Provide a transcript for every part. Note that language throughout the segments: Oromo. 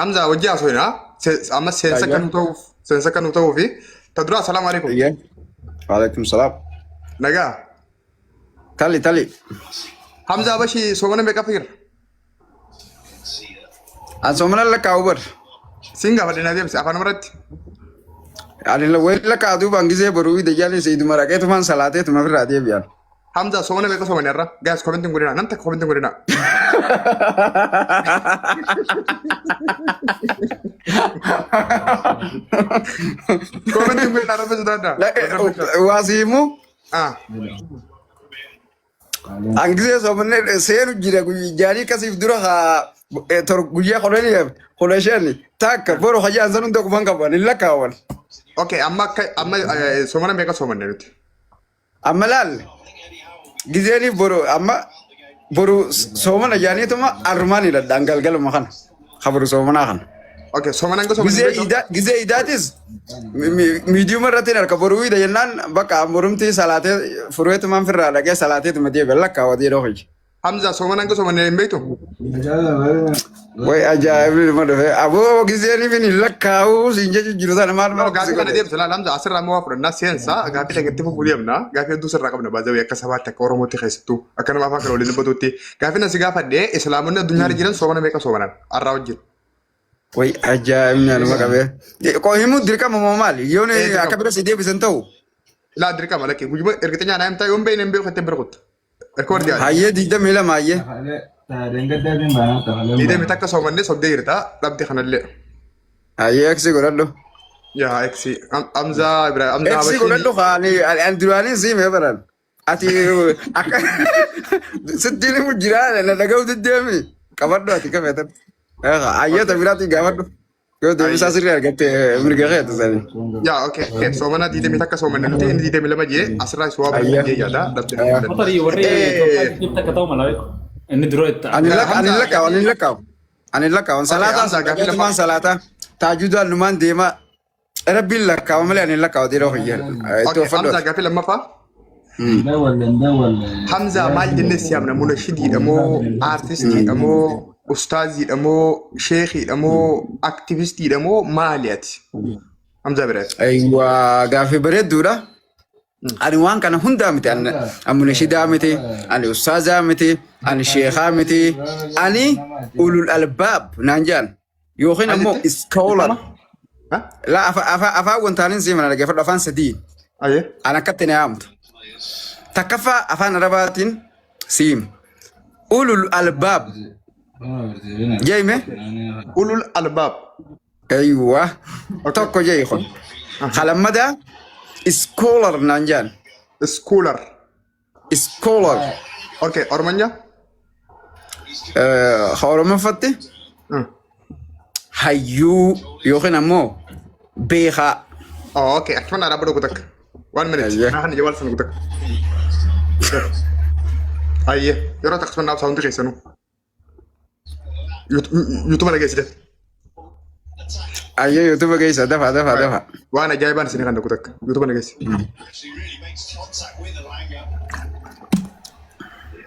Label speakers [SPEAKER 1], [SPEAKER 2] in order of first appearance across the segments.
[SPEAKER 1] Hamza wajji haasofna. Amma seensa
[SPEAKER 2] Ayya.
[SPEAKER 1] kan nu ta'uuf seensa kan nu ta'uufi ta dura assalaamu alaikum.
[SPEAKER 2] Ayya. Waalaikum salaam.
[SPEAKER 1] Nagaa.
[SPEAKER 2] Tali tali.
[SPEAKER 1] Hamza Abashi soomana meeqa jira?
[SPEAKER 2] An soomana lakkaa'u bar.
[SPEAKER 1] Siin gaafadhe na deebise afaan irratti.
[SPEAKER 2] Ani wayi lakkaa'u duubaan gisee boruu ida jaalin seyduma raqeetumaan salaateetuma ofirraa deebi'an.
[SPEAKER 1] Hamza soomana meeqa soomane irra? Guys comment hin godhina. Nam takka comment hin godhina. Comment hin godhina rabbi sodaadha.
[SPEAKER 2] Waa siimu
[SPEAKER 1] Ah.
[SPEAKER 2] an gisee soomanne seenu jira jaanii kasiif dura haa guyyaa 15 takka boru hajaan san hunda qufan qaban hin lakkaa'awan.
[SPEAKER 1] Okay, amma akka amma soomana meeqa soomanne nuti?
[SPEAKER 2] Amma laal gizeeniif boru amma boru soomana jaaniituma arrumaan hidhadhaan galgaluma kana kabaru soomanaa kana.
[SPEAKER 1] Okay, soomana hanga soomanne
[SPEAKER 2] Gizee
[SPEAKER 1] beektu?
[SPEAKER 2] idaa gizee idaatis miidiyuma irratti hin harka boruu ida jennaan bakka borumti salaatee fureetumaan firraa dhaqee salaateetuma deebi'a lakkaawwate yeroo hojii.
[SPEAKER 1] Hamza soomana hanga soomanne hin beektu?
[SPEAKER 2] Way ajaa'ibni nama dhufe aboo gizeeniif hin lakkaa'uu siin jechu jiru sana maal
[SPEAKER 1] No,
[SPEAKER 2] maal si
[SPEAKER 1] gaaffii kana
[SPEAKER 2] godhe.
[SPEAKER 1] deebisa laal Hamza asirraa immoo waa fudhannaa seensa gaaffii dhaggeetti fufuu deemna gaaffii hedduu sirraa qabna baazawii akka sabaatti akka Oromootti keessattuu akka nama afaan kana waliin dubbatutti gaaffii na si gaafadhe islaamonni addunyaarra jiran soomana meeqa soomanan arraa wajjin.
[SPEAKER 2] Way ajaa'ibni anuma qabee. Qoo himuu dirqama moo maali? Yoon
[SPEAKER 1] Ee
[SPEAKER 2] akka
[SPEAKER 1] dirqama.
[SPEAKER 2] bira si deebisan ta'u.
[SPEAKER 1] Laa dirqama lakkee guyyuma erga nyaanaa himtaa yoon beekne hin beeku jettee bira kutta. Rekoordi yaade.
[SPEAKER 2] Hayyee 22 hayyee.
[SPEAKER 1] 21 soomannee sobdee jirta dhabde kanallee.
[SPEAKER 2] Hayyee eksi godhadhu.
[SPEAKER 1] Yaa eksi Hamzaa Ibrahim Hamzaa
[SPEAKER 2] Eksi
[SPEAKER 1] Habashiin
[SPEAKER 2] godhadhu kaani ani duraanii sii mee baran. Ati akka sittiin himu jiraa na dhaga'u diddeemi. Qabadhu ati kafeetan. Hayyee ta biraatiin gaafadhu. Yoo deebisaa
[SPEAKER 1] Hayyee.
[SPEAKER 2] sirrii argatte mirga keeti sanii.
[SPEAKER 1] Yaa okay okay soomana 21 soomanne nuti inni 22 jee asirraa si waa
[SPEAKER 2] Hayyee.
[SPEAKER 1] baruu jee yaada dhabde kanallee.
[SPEAKER 3] Tarii warri Itoophiyaa jijjiirta akka ta'u mala beeku. Inni dura itti
[SPEAKER 2] Ani lakka ani
[SPEAKER 1] Hamza
[SPEAKER 2] lakkaa'u ani
[SPEAKER 1] gaaffii
[SPEAKER 2] lakkaa'u ani lakkaa'u
[SPEAKER 1] okay
[SPEAKER 2] salaataan
[SPEAKER 1] Hamza gaaffii
[SPEAKER 2] dhaqeetumaan
[SPEAKER 1] lammaffaa.
[SPEAKER 2] salaataa taajudaan numaan deema rabbiin lakkaa'u malee ani lakkaa'u dhiiroo hiyyan itti
[SPEAKER 1] Okay
[SPEAKER 2] uffadhu
[SPEAKER 1] Hamza
[SPEAKER 2] ati.
[SPEAKER 1] gaaffii lammaffaa. Hamza maal jennee si yaamna munashidiidha moo aartistiidha moo ustaaziidha moo sheekiidha moo aktivistiidha moo maali ati? Hamza Biraati.
[SPEAKER 2] Ayiwaa gaaffii bareedduudha. Ani waan kana hundaa miti ani munashidaa miti ani ustaazaa miti ani sheekaa miti ani ulul albaab naan jedhan yookiin
[SPEAKER 1] Maal
[SPEAKER 2] ammoo
[SPEAKER 1] jette?
[SPEAKER 2] iskoolar
[SPEAKER 1] Dhiifama? Ha?
[SPEAKER 2] la afaan wantaanin sii mana dhaggeeffadhu afaan sadiin
[SPEAKER 1] Ayyee.
[SPEAKER 2] an akkatti na yaamtu. Takkaffaa afaan Arabaatiin siim. Ulul albaab jeeme.
[SPEAKER 1] Ulul albaab.
[SPEAKER 2] Aywa.
[SPEAKER 1] Okay.
[SPEAKER 2] Tokko jee kun. Kalammadaa iskoolar naan jaan.
[SPEAKER 1] Schooler.
[SPEAKER 2] Iskoolar.
[SPEAKER 1] Okay, Oromanya?
[SPEAKER 2] Ka Oromoffatti hayyuu yookiin ammoo beekaa.
[SPEAKER 1] Oh, okay. Achuma naa dhaabbatu takka. One minute.
[SPEAKER 2] Ayyee.
[SPEAKER 1] Naa kan jawal sana takka. Ayyee. Yeroo takka suma naaf saawunti keessanuu. YouTube dhageessite.
[SPEAKER 2] Ayyee YouTube keessa dafa dafa dafa.
[SPEAKER 1] Waan ajaa'ibaan isin kan takka. YouTube dhageessi.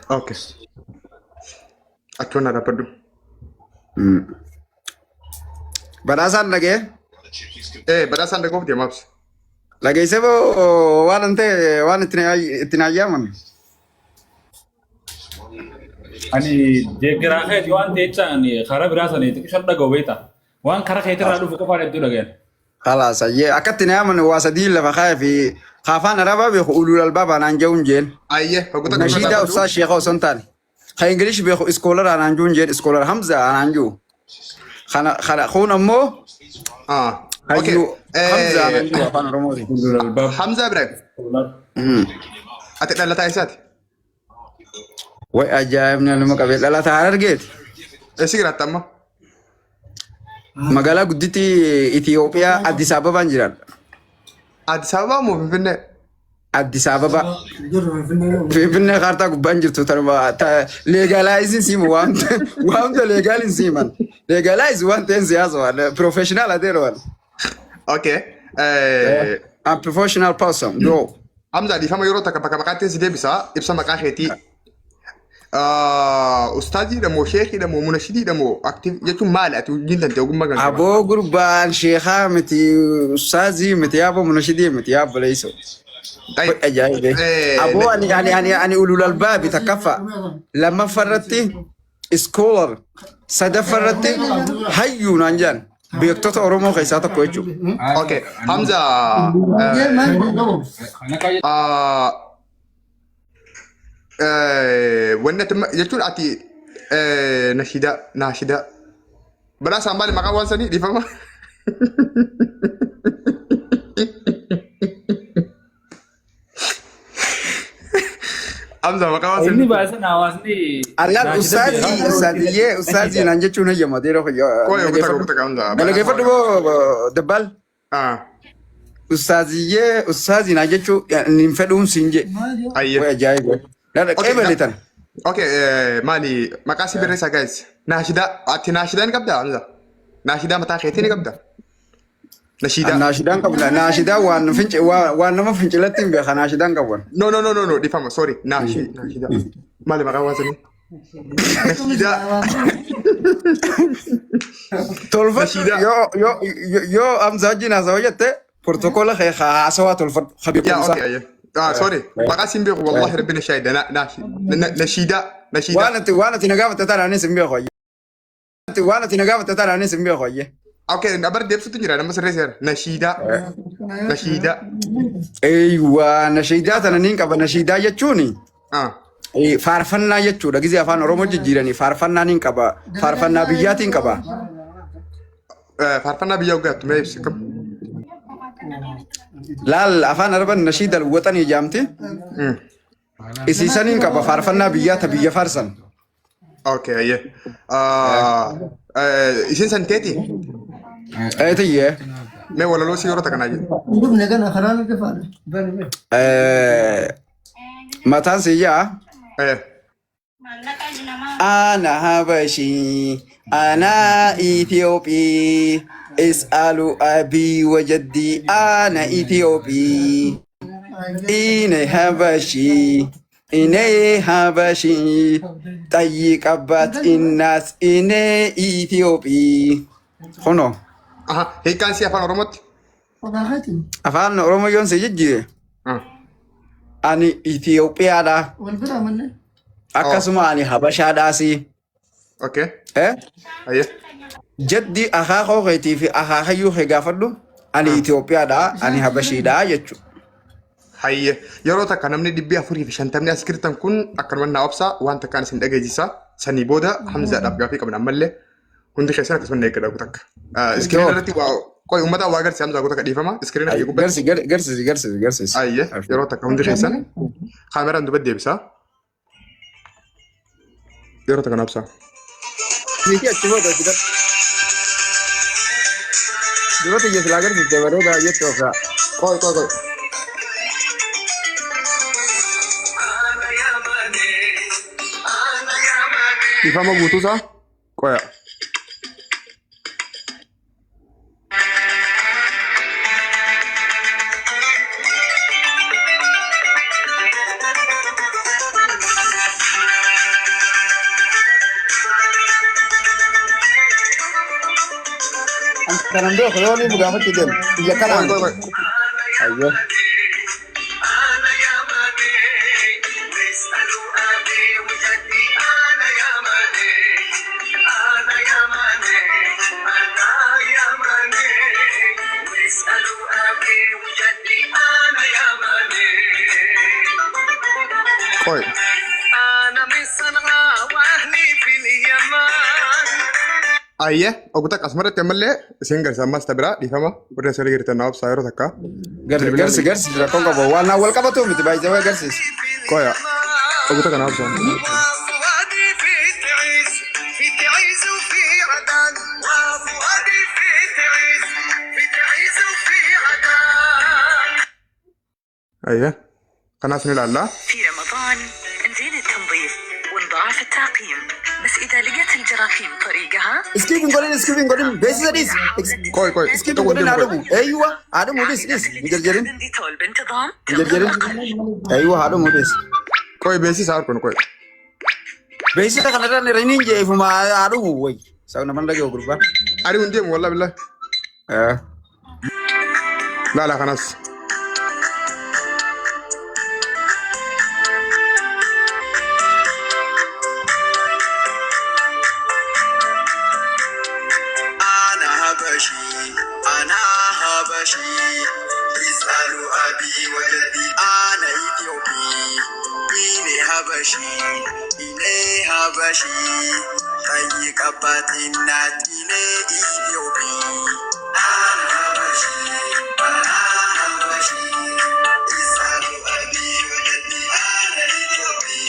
[SPEAKER 1] Okay. Achuma naa dhaabbadhu.
[SPEAKER 2] Badhaasaan dhagee.
[SPEAKER 1] Eh, badhaasaan dhagoof deemaabs.
[SPEAKER 2] Dhageessee boo waan hin ta'e waan ittiin hayyaaman.
[SPEAKER 3] Ani deeggaraa keeti waan ta'echa ani karaa biraa sanii xiqqishan dhaga'u beekta. Waan karaa keetirraa dhufu qofaan hedduu dhaga'an.
[SPEAKER 2] Khalaas ayyee akka ittiin hayyaaman waa sadii lafa kaayee fi kaafaan arabaa beeku ulul albaabaa naan jehuun jeen.
[SPEAKER 1] Ayyee, hoggu takka dura
[SPEAKER 2] Nashiidaa
[SPEAKER 1] dhaabbadhu.
[SPEAKER 2] ustaaz sheekha osoo hin taane. Ka Ingilish beeku iskoolaraa naan juun jeen iskoolar Hamza naan juu. Kana kana kun ammoo
[SPEAKER 1] Ah, okay.
[SPEAKER 2] hayyuu Hamza naan
[SPEAKER 1] Eh,
[SPEAKER 2] juu afaan Oromootiin.
[SPEAKER 3] Ulul albaab.
[SPEAKER 1] Hamza Ibrahim, ati dhalataa eessaati?
[SPEAKER 2] Way ajaa'ibni nama qabee dhalataa Harargeeti.
[SPEAKER 1] Eessa jiraatta amma?
[SPEAKER 2] Magaalaa guddittii Itiyoophiyaa Addis Ababaan jiraadha.
[SPEAKER 1] Addis Ababaa moo Finfinnee?
[SPEAKER 2] Addis Ababa. Finfinnee kaartaa gubbaan jirtu tanuma leegaalaayiziin siimu waamta leegaaliin siiman. Leegaalaayiz waan ta'een siyaasa waan piroofeshinaal adeero waan.
[SPEAKER 1] Okay. Eh,
[SPEAKER 2] I'm professional person bro.
[SPEAKER 1] Hamza dhiifama yeroo takka bakka maqaatti si deebisa ibsa maqaa keetii. Ustaaziidha moo sheekiidha moo munashidiidha moo aktiif jechuun maali ati hojiin tante ogummaa kan qabaa?
[SPEAKER 2] Aboo gurbaan sheekaa miti ustaazii miti yaaboo munashidii miti yaa obboleessoo.
[SPEAKER 1] Tayyib.
[SPEAKER 2] Ajaa'ibe. Aboo ani ulul albaabi takkaffaa lammaffaa irratti scholar sadaffaa irratti hayyuu naan jedhan beektota Oromoo keessaa tokko jechuudha.
[SPEAKER 1] Okay. Hamza wanni ati jechuun ati nashidaa naashidaa balaa isaan maali maqaan waan sanii dhiifama. Hamza maqaa waan
[SPEAKER 3] Inni
[SPEAKER 1] sanii.
[SPEAKER 3] baasan hawaasni
[SPEAKER 2] Allaan
[SPEAKER 3] naashida
[SPEAKER 2] ustaazii
[SPEAKER 3] beekaa.
[SPEAKER 2] ustaaziyyee ustaazii naan jechuun hayyama dhiira
[SPEAKER 1] Qoy oguta oguta Hamza.
[SPEAKER 2] Dhaggeeffadhu boo dabbaal.
[SPEAKER 1] Ah,
[SPEAKER 2] Ustaaziyyee ustaazii naan jechuu hin fedhuun siin jee.
[SPEAKER 1] Ayyee.
[SPEAKER 2] Way ajaa'iba. Dhadha
[SPEAKER 1] Okay,
[SPEAKER 2] qeebale tana.
[SPEAKER 1] Okay, maali maqaa si barreessaa guys. Naashidaa ati naashidaa ni qabdaa Hamza? Naashidaa mataa keetii ni qabdaa? Nashiidaa.
[SPEAKER 2] Naashidaan qabu. Naashidaa waan finci waan nama fincilatti hin beeka naashidaan qabu.
[SPEAKER 1] No no no no no dhiifama sorry. Naashidaa. Maali maqaa waan sanii? Nashiidaa.
[SPEAKER 2] Tolfadhu
[SPEAKER 1] Nashiidaa.
[SPEAKER 2] yoo Hamza wajjin haasawaa jette protokoola kee haasawaa tolfadhu.
[SPEAKER 1] Yaa
[SPEAKER 2] Habiibumsaa.
[SPEAKER 1] okay ayyee. Ah sorry. Maqaa siin beeku wallahi rabbi nashaida. Nashiidaa. Nashiidaa.
[SPEAKER 2] Waan ati na gaafatte tana anis hin beeku. Waan ati na gaafatte tana anis hin beeku.
[SPEAKER 1] Okay, abar deebisutu jira nama sirreesseera. Nashiidaa. Nashiidaa.
[SPEAKER 2] Eeywa nashiidaa tana niin qaba nashiidaa jechuuni.
[SPEAKER 1] Ah.
[SPEAKER 2] Faarfannaa jechuudha gizee afaan Oromoo jijjiiranii faarfannaa niin qaba faarfannaa biyyaatiin qaba.
[SPEAKER 1] Faarfannaa biyya hoggaattu mee ibsi kam?
[SPEAKER 2] Laal afaan Araban nashiidal waxanii jaamti. Isiisaniin qaba faarfannaa biyyaa ta biyya faarsan.
[SPEAKER 1] Okay, ayyee. Isin san teeti?
[SPEAKER 2] Eetiyyee.
[SPEAKER 1] Mee walaloo si yeroo takkanaa jedhu.
[SPEAKER 4] Dhufne kana karaa nuti faana.
[SPEAKER 2] Mataan siyyaa. Ana Habashi, ana Ethiopi, is'alu abi wa jaddi ana Ethiopi. Ine Habashi, ine Habashi, طيق innas ine Ethiopi. Kuno,
[SPEAKER 1] Aha, hiikkaan si afaan Oromootti?
[SPEAKER 2] Afaan Oromoo yoon si jijjiire, ani Ethiopiyaadha.
[SPEAKER 4] Wal bira manne.
[SPEAKER 2] Akkasuma ani Habashaadhaasi.
[SPEAKER 1] Okay,
[SPEAKER 2] Eh?
[SPEAKER 1] ayyee.
[SPEAKER 2] Jaddi akaakoo keetii fi akaakayyuu kee gaafadhu ani Itoophiyaadha ani Habashiidha jechuudha.
[SPEAKER 1] Hayyee. Yeroo takka namni 450 as jirtan kun akkanuma naa obsaa waan takkaan isin dhageessisa. Sanii booda Hamzaadhaaf gaafii qabna ammallee hundi keessan akkasuma na eeggadha takka. Iskiriina irratti waa qoy uummata waa agarsiisa Hamzaa takka dhiifama. Iskiriina kiyya gubbatti.
[SPEAKER 2] Garsi garsiisi garsiisi garsiisi.
[SPEAKER 1] Ayyee yeroo takka hundi keessan kaameraan duba deebisaa. Yeroo takka na obsaa.
[SPEAKER 2] Miti achi booda fidadhu. Dura tiyya silaa agarsiiste bareedaa jettu ofirraa.
[SPEAKER 1] Qoy qoy qoy. Dhiifama guutuusaa qoya.
[SPEAKER 2] Kanan beeku yoo ni gaafachuu deemu biyya
[SPEAKER 1] Qoy
[SPEAKER 2] kanaan.
[SPEAKER 1] qoy qoy.
[SPEAKER 2] Ayyoo.
[SPEAKER 1] Qoy. Ayyee ogu takka asumarratti ammallee isin garsiisa ammas ta biraa dhiifama warri asirra jirtan naa obsaa yeroo takka.
[SPEAKER 2] Garsi garsi rakkoon qabu waan naan wal qabatu miti baay'ee waa garsiisa.
[SPEAKER 1] Qoya ogu takka naa obsaa. Ayyee kanaas ni ilaalla.
[SPEAKER 5] في رمضان نزيد التنظيف ونضاعف التعقيم بس إذا لقت الجراثيم طريقها
[SPEAKER 2] Iskiif hin godhin iskiif hin godhin beeksisa dhiis.
[SPEAKER 1] Qoy qoy.
[SPEAKER 2] Iskiif hin godhin haadhumu. Eeyyuwa haadhumu dhiis dhiis hin jarjarin
[SPEAKER 5] تستخدم ديتول بانتظام
[SPEAKER 2] hin jarjarin.
[SPEAKER 5] تنظم أقل
[SPEAKER 2] Eeyyuwa haadhumu dhiis.
[SPEAKER 1] Qoy beeksisaa kun qoy.
[SPEAKER 2] Beeksisa kanarra ni hin jeefuma haa dhumu wayi. Sabna mana dhaga'u gurbaa.
[SPEAKER 1] Ari hundi deemu wallahi billahi. Laala kanas.
[SPEAKER 6] أنا هبشي أنا هبشي اسألوا أبي وجدي أنا إثيوبي إني هبشي إني هبشي طيق أباتنا إني إثيوبي أنا هبشي أنا هبشي اسألوا أبي وجدي أنا إثيوبي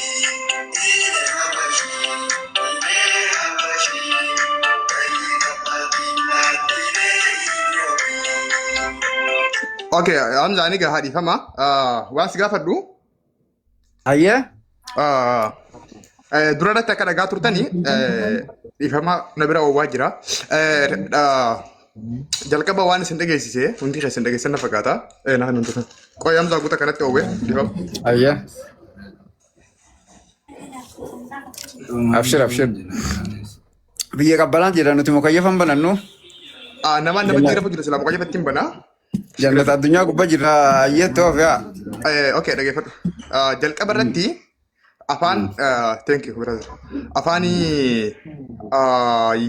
[SPEAKER 6] إني هبشي إني هبشي
[SPEAKER 1] Okay, Hamza ani gaa dhiifama. Waan si gaafadhu
[SPEAKER 2] Hayyee.
[SPEAKER 1] dura irratti akka dhagaa turtanii dhiifama na bira oowwaa jira. Jalqaba waan isin dhageessise hundi keessan dhageessan na fakkaata. Na kan hundufa. Qoy Hamza guuta kanatti oowwe dhiifama.
[SPEAKER 2] Hayyee. Abshir abshir. Biyya qabbanaa jira nuti mukayyafan banannu.
[SPEAKER 1] Namaan namatti rafu jira silaa mukayyafatti hin banaa.
[SPEAKER 2] Jannata addunyaa gubbaa jira hayyee toof yaa.
[SPEAKER 1] Okay, dhageeffadhu. Jalqaba irratti afaan thank you brother. Afaan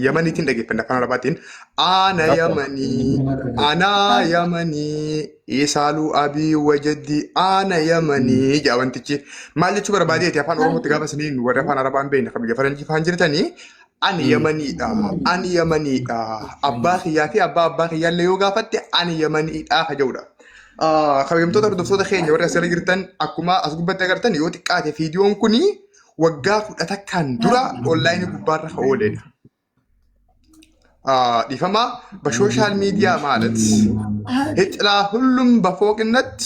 [SPEAKER 1] Yamaniitiin dhageeffanne afaan Arabaatiin. Ana Yamanii, ana Yamanii, isaaluu abii wajaddi, ana Yamanii jedha wantichi. Maal jechuu barbaadeeti afaan Oromootti gaafa isiniin warri afaan Arabaa hin beekne kan biyya Faranjii faan jirtanii ani Yamaniidha, ani Yamaniidha. Abbaa kiyyaa fi abbaa abbaa kiyyaallee yoo gaafatte ani Yamaniidha ka jedhudha. Kabajamtoota hordoftoota keenya warri asirra jirtan akkuma as gubbatti agartan yoo xiqqaate viidiyoon kuni waggaa 11n dura onlaayinii gubbaarra kan ooledha. Dhiifama በሶሻል ሚዲያ ማለት ህጥላ ሁሉም በፎቅነት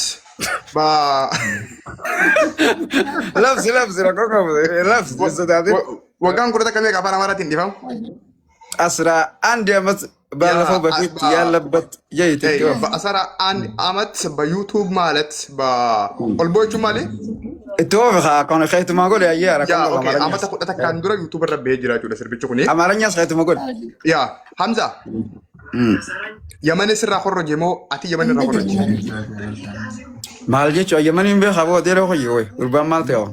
[SPEAKER 2] Labsi labsi rakkoo qabu labsi hin sodaatin.
[SPEAKER 1] Waggaan 11 meeqa afaan Amaaraatiin dhiifama?
[SPEAKER 2] 11 ዓመት ባለፈው በፊት ያለበት የኢትዮጵያ
[SPEAKER 1] በ11 አመት በዩቱብ ማለት በኦልቦቹ ማለት
[SPEAKER 2] Itti oofi haa kan keetumaa godhe hayyee rakkoo
[SPEAKER 1] yaa
[SPEAKER 2] qabu
[SPEAKER 1] okay
[SPEAKER 2] amaaranyas.
[SPEAKER 1] Amata 11n dura YouTube irra bahee jira jechuudha sirbichi kuni.
[SPEAKER 2] Amaaranyas keetuma godhe.
[SPEAKER 1] Yaa Hamza, Yamanis irraa horroje moo ati Yaman irraa horroje?
[SPEAKER 2] Maal jechuudha Yamaniin beekaa boo adeeroo hoyye woy gurbaan maal ta'e hoo?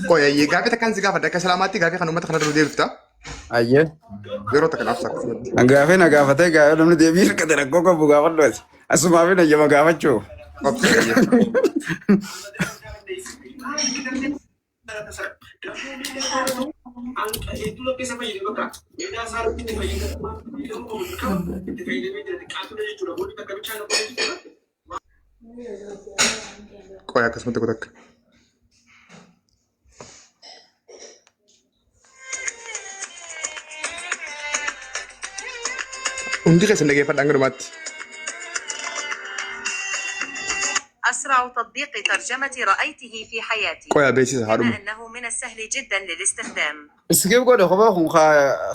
[SPEAKER 1] Qoy gaafii takkaan si gaafadha akka islaamaatti gaafii kan uummata kanarra deebifta.
[SPEAKER 2] Hayyee.
[SPEAKER 1] Yeroo takka naaf akkasumatti.
[SPEAKER 2] Gaafii na gaafatee gaafii namni deebii hirkate rakkoo qabu gaafadhu ati. Asumaa fi nayyama gaafachuu.
[SPEAKER 1] Obsa hayyee. Qoy akkasumatti kutakka. Hundi keessan dhageeffadha hanga dhumaatti.
[SPEAKER 5] أسرع تطبيق ترجمة رأيته في حياتي.
[SPEAKER 1] Qoyaa beeksisa haa
[SPEAKER 5] كما
[SPEAKER 1] dhumu.
[SPEAKER 5] أنه من السهل جدا للاستخدام.
[SPEAKER 2] Skip godhe kophaa kun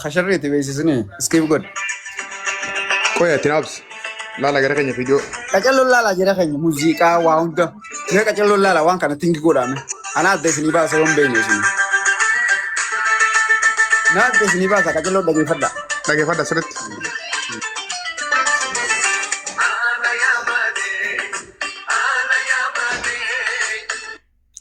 [SPEAKER 2] kasharriiti beeksisni. Skip godhe.
[SPEAKER 1] Qoyaa itti naabsi. Laala gara keenya viidiyoo.
[SPEAKER 2] Qacalloon laalaa jira keenya muuziqaa waa hunda. Mee qacalloon laalaa waan kana tinki godhame. Ana adda isinii baasa yoon beekne isin. Na adda isinii baasa qacalloon dhageeffadha.
[SPEAKER 1] Dhageeffadha sirriitti.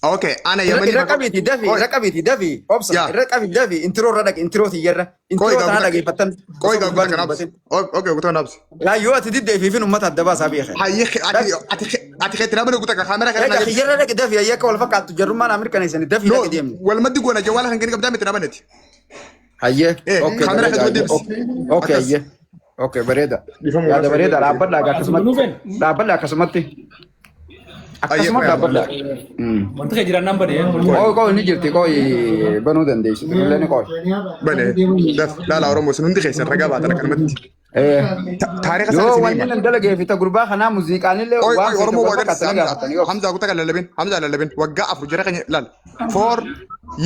[SPEAKER 1] Okay, ana Yamanii.
[SPEAKER 2] Irra qabiiti dafi irra qabiiti dafi obsa irra qabi dafi intiroo irra dhaqi intiroo tiyyarra intiroo tana dhageeffattan.
[SPEAKER 1] Qoy gaa guutaa kanaabsi. Okay, guutaa kanaabsi.
[SPEAKER 2] Laa yoo ati diddee fi uummata adda baasaa beeka.
[SPEAKER 1] Hayyee ati ati keetti nama guutaa kaameraa kana.
[SPEAKER 2] Egaa kiyyarra dhaqi dafi hayyee akka wal fakkaattu jarrummaan Ameerikaan dafi dhaqi deemne.
[SPEAKER 1] Walmaddi goona jawwaala kan kenni qabdaa miti namaneti.
[SPEAKER 2] Hayyee.
[SPEAKER 1] Okay. Kaameraa kan deebisi.
[SPEAKER 2] Okay hayyee. Okay bareeda. Yaada bareeda dhaabbadha akkasumatti. Dhaabbadha akkasumatti. Akkasuma dhaabbadha.
[SPEAKER 3] Wanti kee jiraan nan badee.
[SPEAKER 2] Qoy qoy ni jirti qoy banuu dandeessu. Illee ni qoy.
[SPEAKER 1] Bane daf laala Oromoo sun hundi keessan ragaa baatan akkanumatti. Taariika sana
[SPEAKER 2] Yoo
[SPEAKER 1] isin
[SPEAKER 2] wanni
[SPEAKER 1] hima.
[SPEAKER 2] nan dalagee fi ta gurbaa kanaa muuziqaanillee
[SPEAKER 1] Qoy
[SPEAKER 2] waan
[SPEAKER 1] qoy Oromoo
[SPEAKER 2] wal
[SPEAKER 1] waa
[SPEAKER 2] fakkaatan
[SPEAKER 1] agarsiisa.
[SPEAKER 2] gaafatanii obsa.
[SPEAKER 1] Hamzaa guutaa kan lallabin Hamzaa lallabin waggaa 4 jara keenya laal 4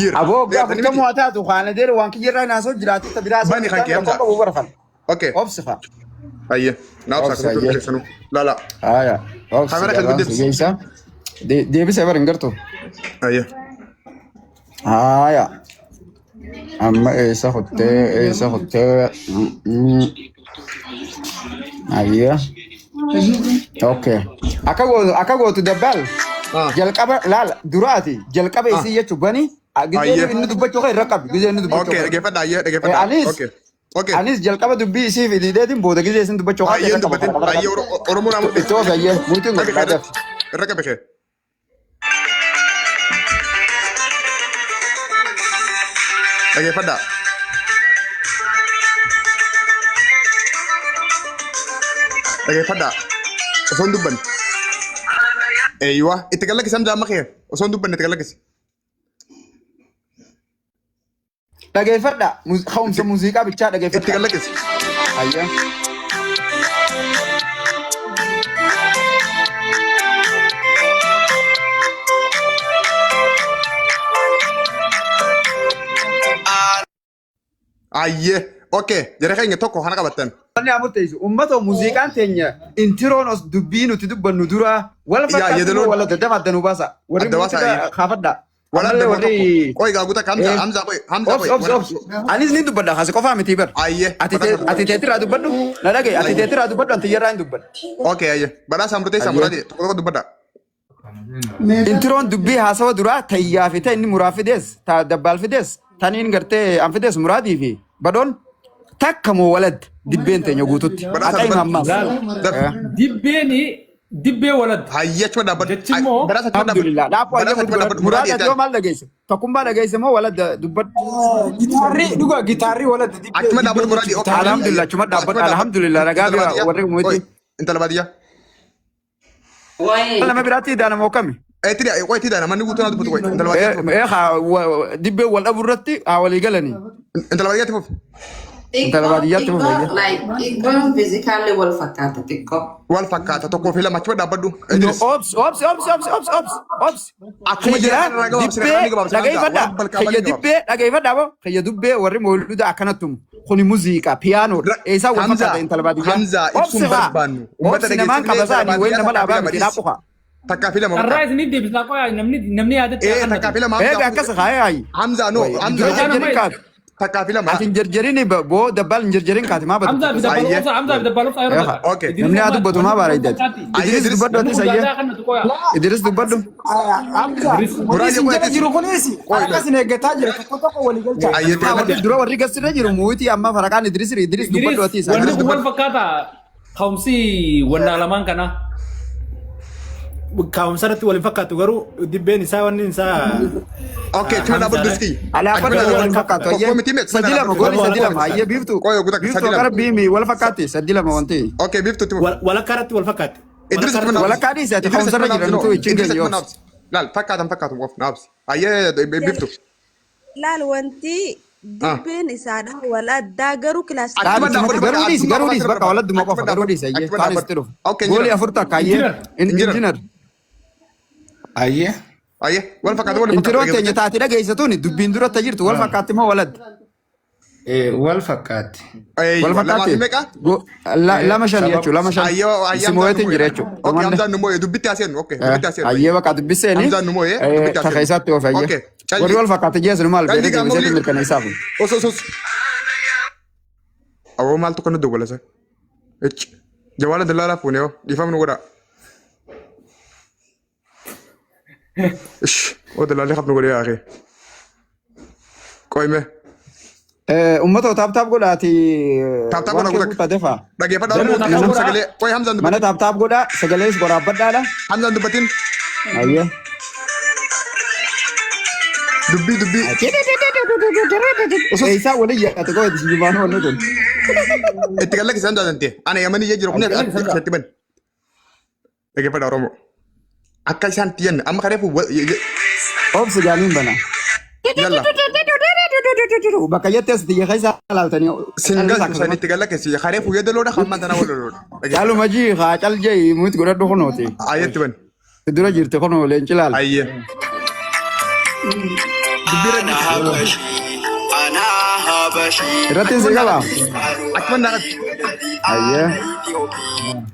[SPEAKER 1] year.
[SPEAKER 2] Aboo waggaa afurtamuu haa taatu kaana deere waan kiyyarraa naasoo jiraatu ta biraa
[SPEAKER 1] Bani kan kee Hamzaa.
[SPEAKER 2] qabu barfan.
[SPEAKER 1] Okay.
[SPEAKER 2] Obsi fa.
[SPEAKER 1] Hayyee. Naaf
[SPEAKER 2] Obsa,
[SPEAKER 1] akkasumatti hundi
[SPEAKER 2] hayyee.
[SPEAKER 1] keessanuu laala.
[SPEAKER 2] Haaya. Obsi
[SPEAKER 1] Kaamera kan
[SPEAKER 2] gabaan si
[SPEAKER 1] deebisi.
[SPEAKER 2] geessa. Deebisee bari hin gartu.
[SPEAKER 1] Hayyee.
[SPEAKER 2] Haaya. Amma eessa kuttee eessa kuttee. Ayya. Okay. Akka gootu dabbaal.
[SPEAKER 1] Ah.
[SPEAKER 2] Jalqaba laal duraati jalqaba isii jechuun bani. Gizee
[SPEAKER 1] Ayyee.
[SPEAKER 2] inni dubbachuu kan irra qabi. Gizee inni dubbachuu
[SPEAKER 1] Okay,
[SPEAKER 2] kan.
[SPEAKER 1] dhaggeeffadha ayyee dhaggeeffadha.
[SPEAKER 2] Anis
[SPEAKER 1] Okay. Okay.
[SPEAKER 2] anis jalqaba dubbii isii fi diideetiin booda gizee isin dubbachuu kan
[SPEAKER 1] Ayyeen
[SPEAKER 2] irra qaba.
[SPEAKER 1] dubbatin ayyee Oromoo naa murteessi.
[SPEAKER 2] Itti oofe ayyee muutiin
[SPEAKER 1] Irra
[SPEAKER 2] godhu
[SPEAKER 1] qabi
[SPEAKER 2] dhaadaf.
[SPEAKER 1] irra qabi kee. Dhaggeeffadha. Dhaggeeffadha. Osoo hin dubbanne. Eeywa itti galakkisi Hamza amma kee osoo hin dubbanne itti galakkisi.
[SPEAKER 2] Dhageeffadha. Ka'umsa muuziqaa bichaa
[SPEAKER 1] Itti
[SPEAKER 2] dhageeffadha.
[SPEAKER 1] galakkisi.
[SPEAKER 2] Ayyee.
[SPEAKER 1] Ayyee. Okay jara keenya tokko kana qabattan.
[SPEAKER 2] Wanni haa murteessu uummata muuziqaan teenya intiroon os dubbii nuti dubbannu dura wal
[SPEAKER 1] Yaa
[SPEAKER 2] fakkaatu
[SPEAKER 1] yeedaloon
[SPEAKER 2] wala daddama adda nu baasa. Warri
[SPEAKER 1] adda baasaa
[SPEAKER 2] muuziqaa
[SPEAKER 1] ayyee.
[SPEAKER 2] kaafadha.
[SPEAKER 1] Wala
[SPEAKER 2] Ammallee
[SPEAKER 1] adda
[SPEAKER 2] warri
[SPEAKER 1] tokko. Qoy gaaguta Hamza
[SPEAKER 2] eh,
[SPEAKER 1] Hamza qoy Hamza
[SPEAKER 2] obs
[SPEAKER 1] qoy.
[SPEAKER 2] obs obs. Anis ni dubbadha kaase qofaa miti bar.
[SPEAKER 1] Ayyee.
[SPEAKER 2] Ati ati teetiraa dubbadhu na dhagaye ati teetiraa dubbadhu anti yerraa hin dubbadhu.
[SPEAKER 1] Okay ayyee. Badhaasa murteessaa
[SPEAKER 2] Ayyee.
[SPEAKER 1] muraati tokko tokko dubbadha.
[SPEAKER 2] Intiroon dubbii haasawa duraa tayyaa fi ta'e inni muraa fidees ta dabbaal fidees taniin gartee an fidees muraadii fi badhoon takka moo walad dibbeen teenya guututti.
[SPEAKER 1] Badhaasa
[SPEAKER 2] Haqa hima
[SPEAKER 1] dubbadhu.
[SPEAKER 2] ammaas.
[SPEAKER 3] Laal.
[SPEAKER 1] Daf.
[SPEAKER 2] Eh.
[SPEAKER 3] Dibbeeni dibbee walad.
[SPEAKER 1] Hayyee achuma dhaabbadhu.
[SPEAKER 3] Jechi immoo
[SPEAKER 1] Badhaasa achuma dhaabbadhu.
[SPEAKER 2] Alhamdulillah. Dhaabuu
[SPEAKER 1] Badhaasa
[SPEAKER 2] ayyee
[SPEAKER 1] achuma dhaabbadhu. Muraati
[SPEAKER 2] muraada
[SPEAKER 1] itti
[SPEAKER 2] yoo maal dhageesse? Tokkummaa dhageesse moo walad dubbadhu?
[SPEAKER 7] Gitaarri dhuga gitaarri walatti dibbee
[SPEAKER 1] Achuma dhaabbadhu
[SPEAKER 7] dibbee
[SPEAKER 1] muraadii.
[SPEAKER 7] jechuun
[SPEAKER 1] Okay.
[SPEAKER 7] gitaarri.
[SPEAKER 2] Alhamdulillah achuma
[SPEAKER 1] Achuma
[SPEAKER 2] dhaabbadhu.
[SPEAKER 1] dhaabbadhu.
[SPEAKER 2] Alhamdulillah ragaa
[SPEAKER 1] Intala
[SPEAKER 2] bira
[SPEAKER 1] baadiyyaa.
[SPEAKER 2] warri
[SPEAKER 1] Qoy
[SPEAKER 2] muti.
[SPEAKER 1] intala baadiyyaa.
[SPEAKER 2] Nama biraatti daanama hokkami?
[SPEAKER 1] Eh tidi qoy tidi namni guutuu naa dubbatu qoy. Intala baadiyyaa fuuf.
[SPEAKER 2] Eh haa dibbee wal dhabu irratti haa walii galanii.
[SPEAKER 1] Intala baadiyyaatti fuuf.
[SPEAKER 2] Intala
[SPEAKER 8] Xiqqoo
[SPEAKER 2] baadiyyaatti fuuf
[SPEAKER 8] xiqqoo
[SPEAKER 2] ayyee.
[SPEAKER 8] like xiqqoon physically wal fakkaata xiqqoo.
[SPEAKER 1] Wal fakkaata tokkoo fi lama achuma dhaabbadhu.
[SPEAKER 2] No,
[SPEAKER 1] Idris.
[SPEAKER 2] obs, obs, obs, obs, obs, obs, obs.
[SPEAKER 1] Akkuma
[SPEAKER 2] Kiyya
[SPEAKER 1] jira irraa gabaabsine karaa ni
[SPEAKER 2] dibbee
[SPEAKER 1] gabaabsine Hamza.
[SPEAKER 2] dhageeffadha.
[SPEAKER 1] Waan balqaa
[SPEAKER 2] Kiyya
[SPEAKER 1] balii gabaabsine.
[SPEAKER 2] dibbee dhageeffadha boo. Kiyya dubbee warri mooluda akkanattum. Kuni muuziqaa, piyaanoodha. Eessaa wal
[SPEAKER 1] Hamza
[SPEAKER 2] fakkaata intala baadiyyaa.
[SPEAKER 1] Hamza
[SPEAKER 2] Obsi
[SPEAKER 1] ibsuun
[SPEAKER 2] haa.
[SPEAKER 1] barbaannu. Uummata
[SPEAKER 2] Obsi namaan
[SPEAKER 1] dhageessifnee
[SPEAKER 2] qaba
[SPEAKER 1] intala
[SPEAKER 2] saanii wayi
[SPEAKER 1] baadiyyaa
[SPEAKER 2] nama
[SPEAKER 1] takkaa fi
[SPEAKER 2] dhaabaa
[SPEAKER 1] lama
[SPEAKER 2] miti
[SPEAKER 1] dhiisi.
[SPEAKER 2] dhaaphu haa.
[SPEAKER 1] Takkaa fi lama
[SPEAKER 3] Carraa
[SPEAKER 1] bakka.
[SPEAKER 3] isiniif deebisaa qoyaa namni namni yaadatti haa
[SPEAKER 1] Eh takkaa
[SPEAKER 3] kannatu.
[SPEAKER 1] fi lama
[SPEAKER 2] Eega
[SPEAKER 1] Hamza.
[SPEAKER 2] akkas haa yaayi.
[SPEAKER 1] Hamza no
[SPEAKER 2] Wayi
[SPEAKER 1] Hamza
[SPEAKER 2] dura
[SPEAKER 3] Yookaan
[SPEAKER 2] jarjarin
[SPEAKER 3] amma
[SPEAKER 2] kaatu.
[SPEAKER 1] takkaa fi lama.
[SPEAKER 2] Ati hin jarjarini boo dabbaal hin jarjarin kaati maa badu.
[SPEAKER 3] Hamzaa fi
[SPEAKER 1] Ayyee.
[SPEAKER 3] dabbalumsa Hamzaa fi dabbalumsa yeroo
[SPEAKER 2] Eeha.
[SPEAKER 3] takka.
[SPEAKER 1] Okay.
[SPEAKER 3] Idris
[SPEAKER 2] Namni haa
[SPEAKER 3] amma
[SPEAKER 2] dubbatu
[SPEAKER 3] wanni
[SPEAKER 2] maa
[SPEAKER 3] kun
[SPEAKER 2] baara
[SPEAKER 3] wal
[SPEAKER 2] iddaati.
[SPEAKER 3] fakkaatti.
[SPEAKER 1] Ayyee
[SPEAKER 2] Idris
[SPEAKER 1] Idris.
[SPEAKER 2] dubbadhu
[SPEAKER 3] Namni
[SPEAKER 2] atis
[SPEAKER 3] kun
[SPEAKER 2] ayyee.
[SPEAKER 3] yaadaa kannatu qoyaa.
[SPEAKER 2] Idris dubbadhu.
[SPEAKER 7] Hamza
[SPEAKER 3] Idris
[SPEAKER 7] wanni
[SPEAKER 1] Muraadii
[SPEAKER 7] isin
[SPEAKER 1] qoy
[SPEAKER 7] jala
[SPEAKER 1] atis.
[SPEAKER 7] jiru kunis
[SPEAKER 1] Qoy
[SPEAKER 7] harka isin eeggataa jira tokko tokko walii galchaa.
[SPEAKER 1] Ayyee
[SPEAKER 2] Haa warri
[SPEAKER 1] ta'e.
[SPEAKER 2] dura warri gasirra jiru muutii amma faraqaan Idris Idris dubbadhu
[SPEAKER 3] Idris
[SPEAKER 2] atis
[SPEAKER 3] wanni
[SPEAKER 1] Idris
[SPEAKER 2] ayyee.
[SPEAKER 3] kun wal
[SPEAKER 1] dubbadhu.
[SPEAKER 3] fakkaata ka'umsi wannaa lamaan kanaa.
[SPEAKER 9] Kaa'umsa irratti wal hin fakkaatu garuu dibbeen isaa wanni isaa
[SPEAKER 1] Okay achuma dhaabbadhu
[SPEAKER 9] Hamzaadha.
[SPEAKER 1] Idris.
[SPEAKER 2] Alaafadhu
[SPEAKER 1] Achuma
[SPEAKER 2] wal
[SPEAKER 1] dhaabbadhu.
[SPEAKER 2] fakkaatu
[SPEAKER 1] Tokko
[SPEAKER 2] ayyee.
[SPEAKER 1] miti mee achuma
[SPEAKER 2] Sadi lama
[SPEAKER 1] dhaabbadhu.
[SPEAKER 2] gooli sadi lama ayyee biiftuu.
[SPEAKER 1] Qoy oguta sadi
[SPEAKER 2] Biiftuu
[SPEAKER 1] lama.
[SPEAKER 2] gara biimi wal fakkaatti sadi lama wanti.
[SPEAKER 1] Okay biiftuu itti fufi.
[SPEAKER 9] Walakkaa irratti wal fakkaatti.
[SPEAKER 1] Idris
[SPEAKER 9] Walakkaa
[SPEAKER 1] achuma
[SPEAKER 9] irratti
[SPEAKER 1] naabsi.
[SPEAKER 2] Walakkaa dhiisi ati
[SPEAKER 1] Idris
[SPEAKER 2] ka'umsarra
[SPEAKER 1] achuma
[SPEAKER 2] jira
[SPEAKER 1] naabsi
[SPEAKER 2] nutu
[SPEAKER 1] no.
[SPEAKER 2] ichi hin
[SPEAKER 1] Idris
[SPEAKER 2] geenye
[SPEAKER 1] achuma
[SPEAKER 2] obsi.
[SPEAKER 1] naabsi. Laal fakkaatan fakkaatu qof naabsi. Ayyee biiftuu.
[SPEAKER 10] Laal wanti
[SPEAKER 1] Ah.
[SPEAKER 10] dibbeen isaadha wal addaa garuu kilaasii
[SPEAKER 1] Achuma
[SPEAKER 2] Dhaabi
[SPEAKER 1] dhaabbadhu
[SPEAKER 2] sumatti
[SPEAKER 1] bakka
[SPEAKER 2] garuu dhiisi
[SPEAKER 1] addummaa
[SPEAKER 2] garuu
[SPEAKER 1] qofa
[SPEAKER 2] dhiisi
[SPEAKER 1] sirra
[SPEAKER 2] bakka
[SPEAKER 1] barbaada.
[SPEAKER 2] waladduma
[SPEAKER 1] Achuma
[SPEAKER 2] qofa garuu
[SPEAKER 1] dhaabbadhu.
[SPEAKER 2] dhiisi ayyee
[SPEAKER 1] Achuma
[SPEAKER 2] kaan
[SPEAKER 1] dhaabbadhu.
[SPEAKER 2] itti dhufu.
[SPEAKER 1] Okay
[SPEAKER 2] Goolii
[SPEAKER 1] injinar.
[SPEAKER 2] afur takka ayyee
[SPEAKER 3] Injinar.
[SPEAKER 1] Injinar.
[SPEAKER 2] injinar.
[SPEAKER 7] Ayyee.
[SPEAKER 1] Ayyee wal fakkaata wal fakkaata
[SPEAKER 2] Intiroon teenya
[SPEAKER 1] dhaggeeffadhu.
[SPEAKER 2] taate dhageesse tuni dubbiin duratti jirtu wal fakkaatti moo waladdi?
[SPEAKER 7] Wal fakkaatti.
[SPEAKER 2] Wal
[SPEAKER 1] Eeywa lamaa fi
[SPEAKER 2] fakkaatti?
[SPEAKER 1] meeqa?
[SPEAKER 2] Lama shan
[SPEAKER 7] Sabab
[SPEAKER 2] jechuudha lama shan.
[SPEAKER 1] Ayyee ayyee
[SPEAKER 2] Si
[SPEAKER 1] Hamzaan nu
[SPEAKER 2] moo'eetiin
[SPEAKER 1] moo'e.
[SPEAKER 2] jira jechuudha.
[SPEAKER 1] Okay
[SPEAKER 2] Dhumanne.
[SPEAKER 1] Hamzaan nu moo'e dubbitti haaseennu. Okay dubbitti haaseennu.
[SPEAKER 2] Ayyee bakka dubbiseeni
[SPEAKER 1] Hamzaan nu moo'e dubbitti
[SPEAKER 2] taka
[SPEAKER 1] haaseennu.
[SPEAKER 2] isaatti oofe ayyee.
[SPEAKER 1] Okay
[SPEAKER 2] Warri
[SPEAKER 1] calli
[SPEAKER 2] wal fakkaate jeesnu maal
[SPEAKER 1] calli
[SPEAKER 2] beekee
[SPEAKER 1] gaamma
[SPEAKER 2] deebiseetiin
[SPEAKER 1] olii.
[SPEAKER 2] mirkaneessaaf.
[SPEAKER 1] Os os os. Awwa maaltu kan nu dawwalasa? Icci. Jawaala dallaalaa fuune yoo dhiifama nu godhaa. Ish oo dallaallee hafnu godhee yaaqee. Qoyme.
[SPEAKER 2] Uummata taap taap godhaati
[SPEAKER 1] Taap taap
[SPEAKER 2] waan
[SPEAKER 1] godhaa
[SPEAKER 2] kee
[SPEAKER 1] godhaa.
[SPEAKER 2] guutaa defaa.
[SPEAKER 1] Dhaggeeffadhaa
[SPEAKER 3] Jarri
[SPEAKER 1] Oromoo
[SPEAKER 3] taap
[SPEAKER 1] hundi
[SPEAKER 3] taap
[SPEAKER 1] keessan
[SPEAKER 3] godhaa.
[SPEAKER 1] sagalee. Qoy Hamzaan
[SPEAKER 2] Mana
[SPEAKER 1] dubbatin.
[SPEAKER 2] taap taap godhaa sagalees goraabbadhaadha.
[SPEAKER 1] Hamzaan dubbatin.
[SPEAKER 2] Ayyee.
[SPEAKER 1] Dubbii dubbii. Usus.
[SPEAKER 2] Eessaa waliin yaadate koo itti jibaanuu wanni kun.
[SPEAKER 1] Itti gallakki isaan daadante. Ana yamanii ijee jiru kun
[SPEAKER 3] Itti gallakki isaan
[SPEAKER 1] itti bani. Dhaggeeffadhaa Oromoo. Akka isaan itti jenne amma kareefu
[SPEAKER 2] Obsi gaaniin bana.
[SPEAKER 1] yalla.
[SPEAKER 2] Bakka jettees xiyya keessa laaltanii
[SPEAKER 1] Singal
[SPEAKER 2] callisaa
[SPEAKER 1] san
[SPEAKER 2] akkasumatti.
[SPEAKER 1] itti gallakki kareefu yeedaloodha hamma tana wal loloodha. Dhaggeeffadhaa.
[SPEAKER 2] Caaluma jii haa cal jee muti godhadhu kunooti.
[SPEAKER 1] Ayyee itti bani.
[SPEAKER 2] Dura jirti kunoo leenci laal.
[SPEAKER 1] Ayyee. Dubbii
[SPEAKER 6] أنا
[SPEAKER 1] irratti.
[SPEAKER 6] حبشي أنا حبشي
[SPEAKER 2] Irratti hin qaba.
[SPEAKER 1] Achuma naa qabi.
[SPEAKER 2] Ayyee.
[SPEAKER 6] أنا إثيوبي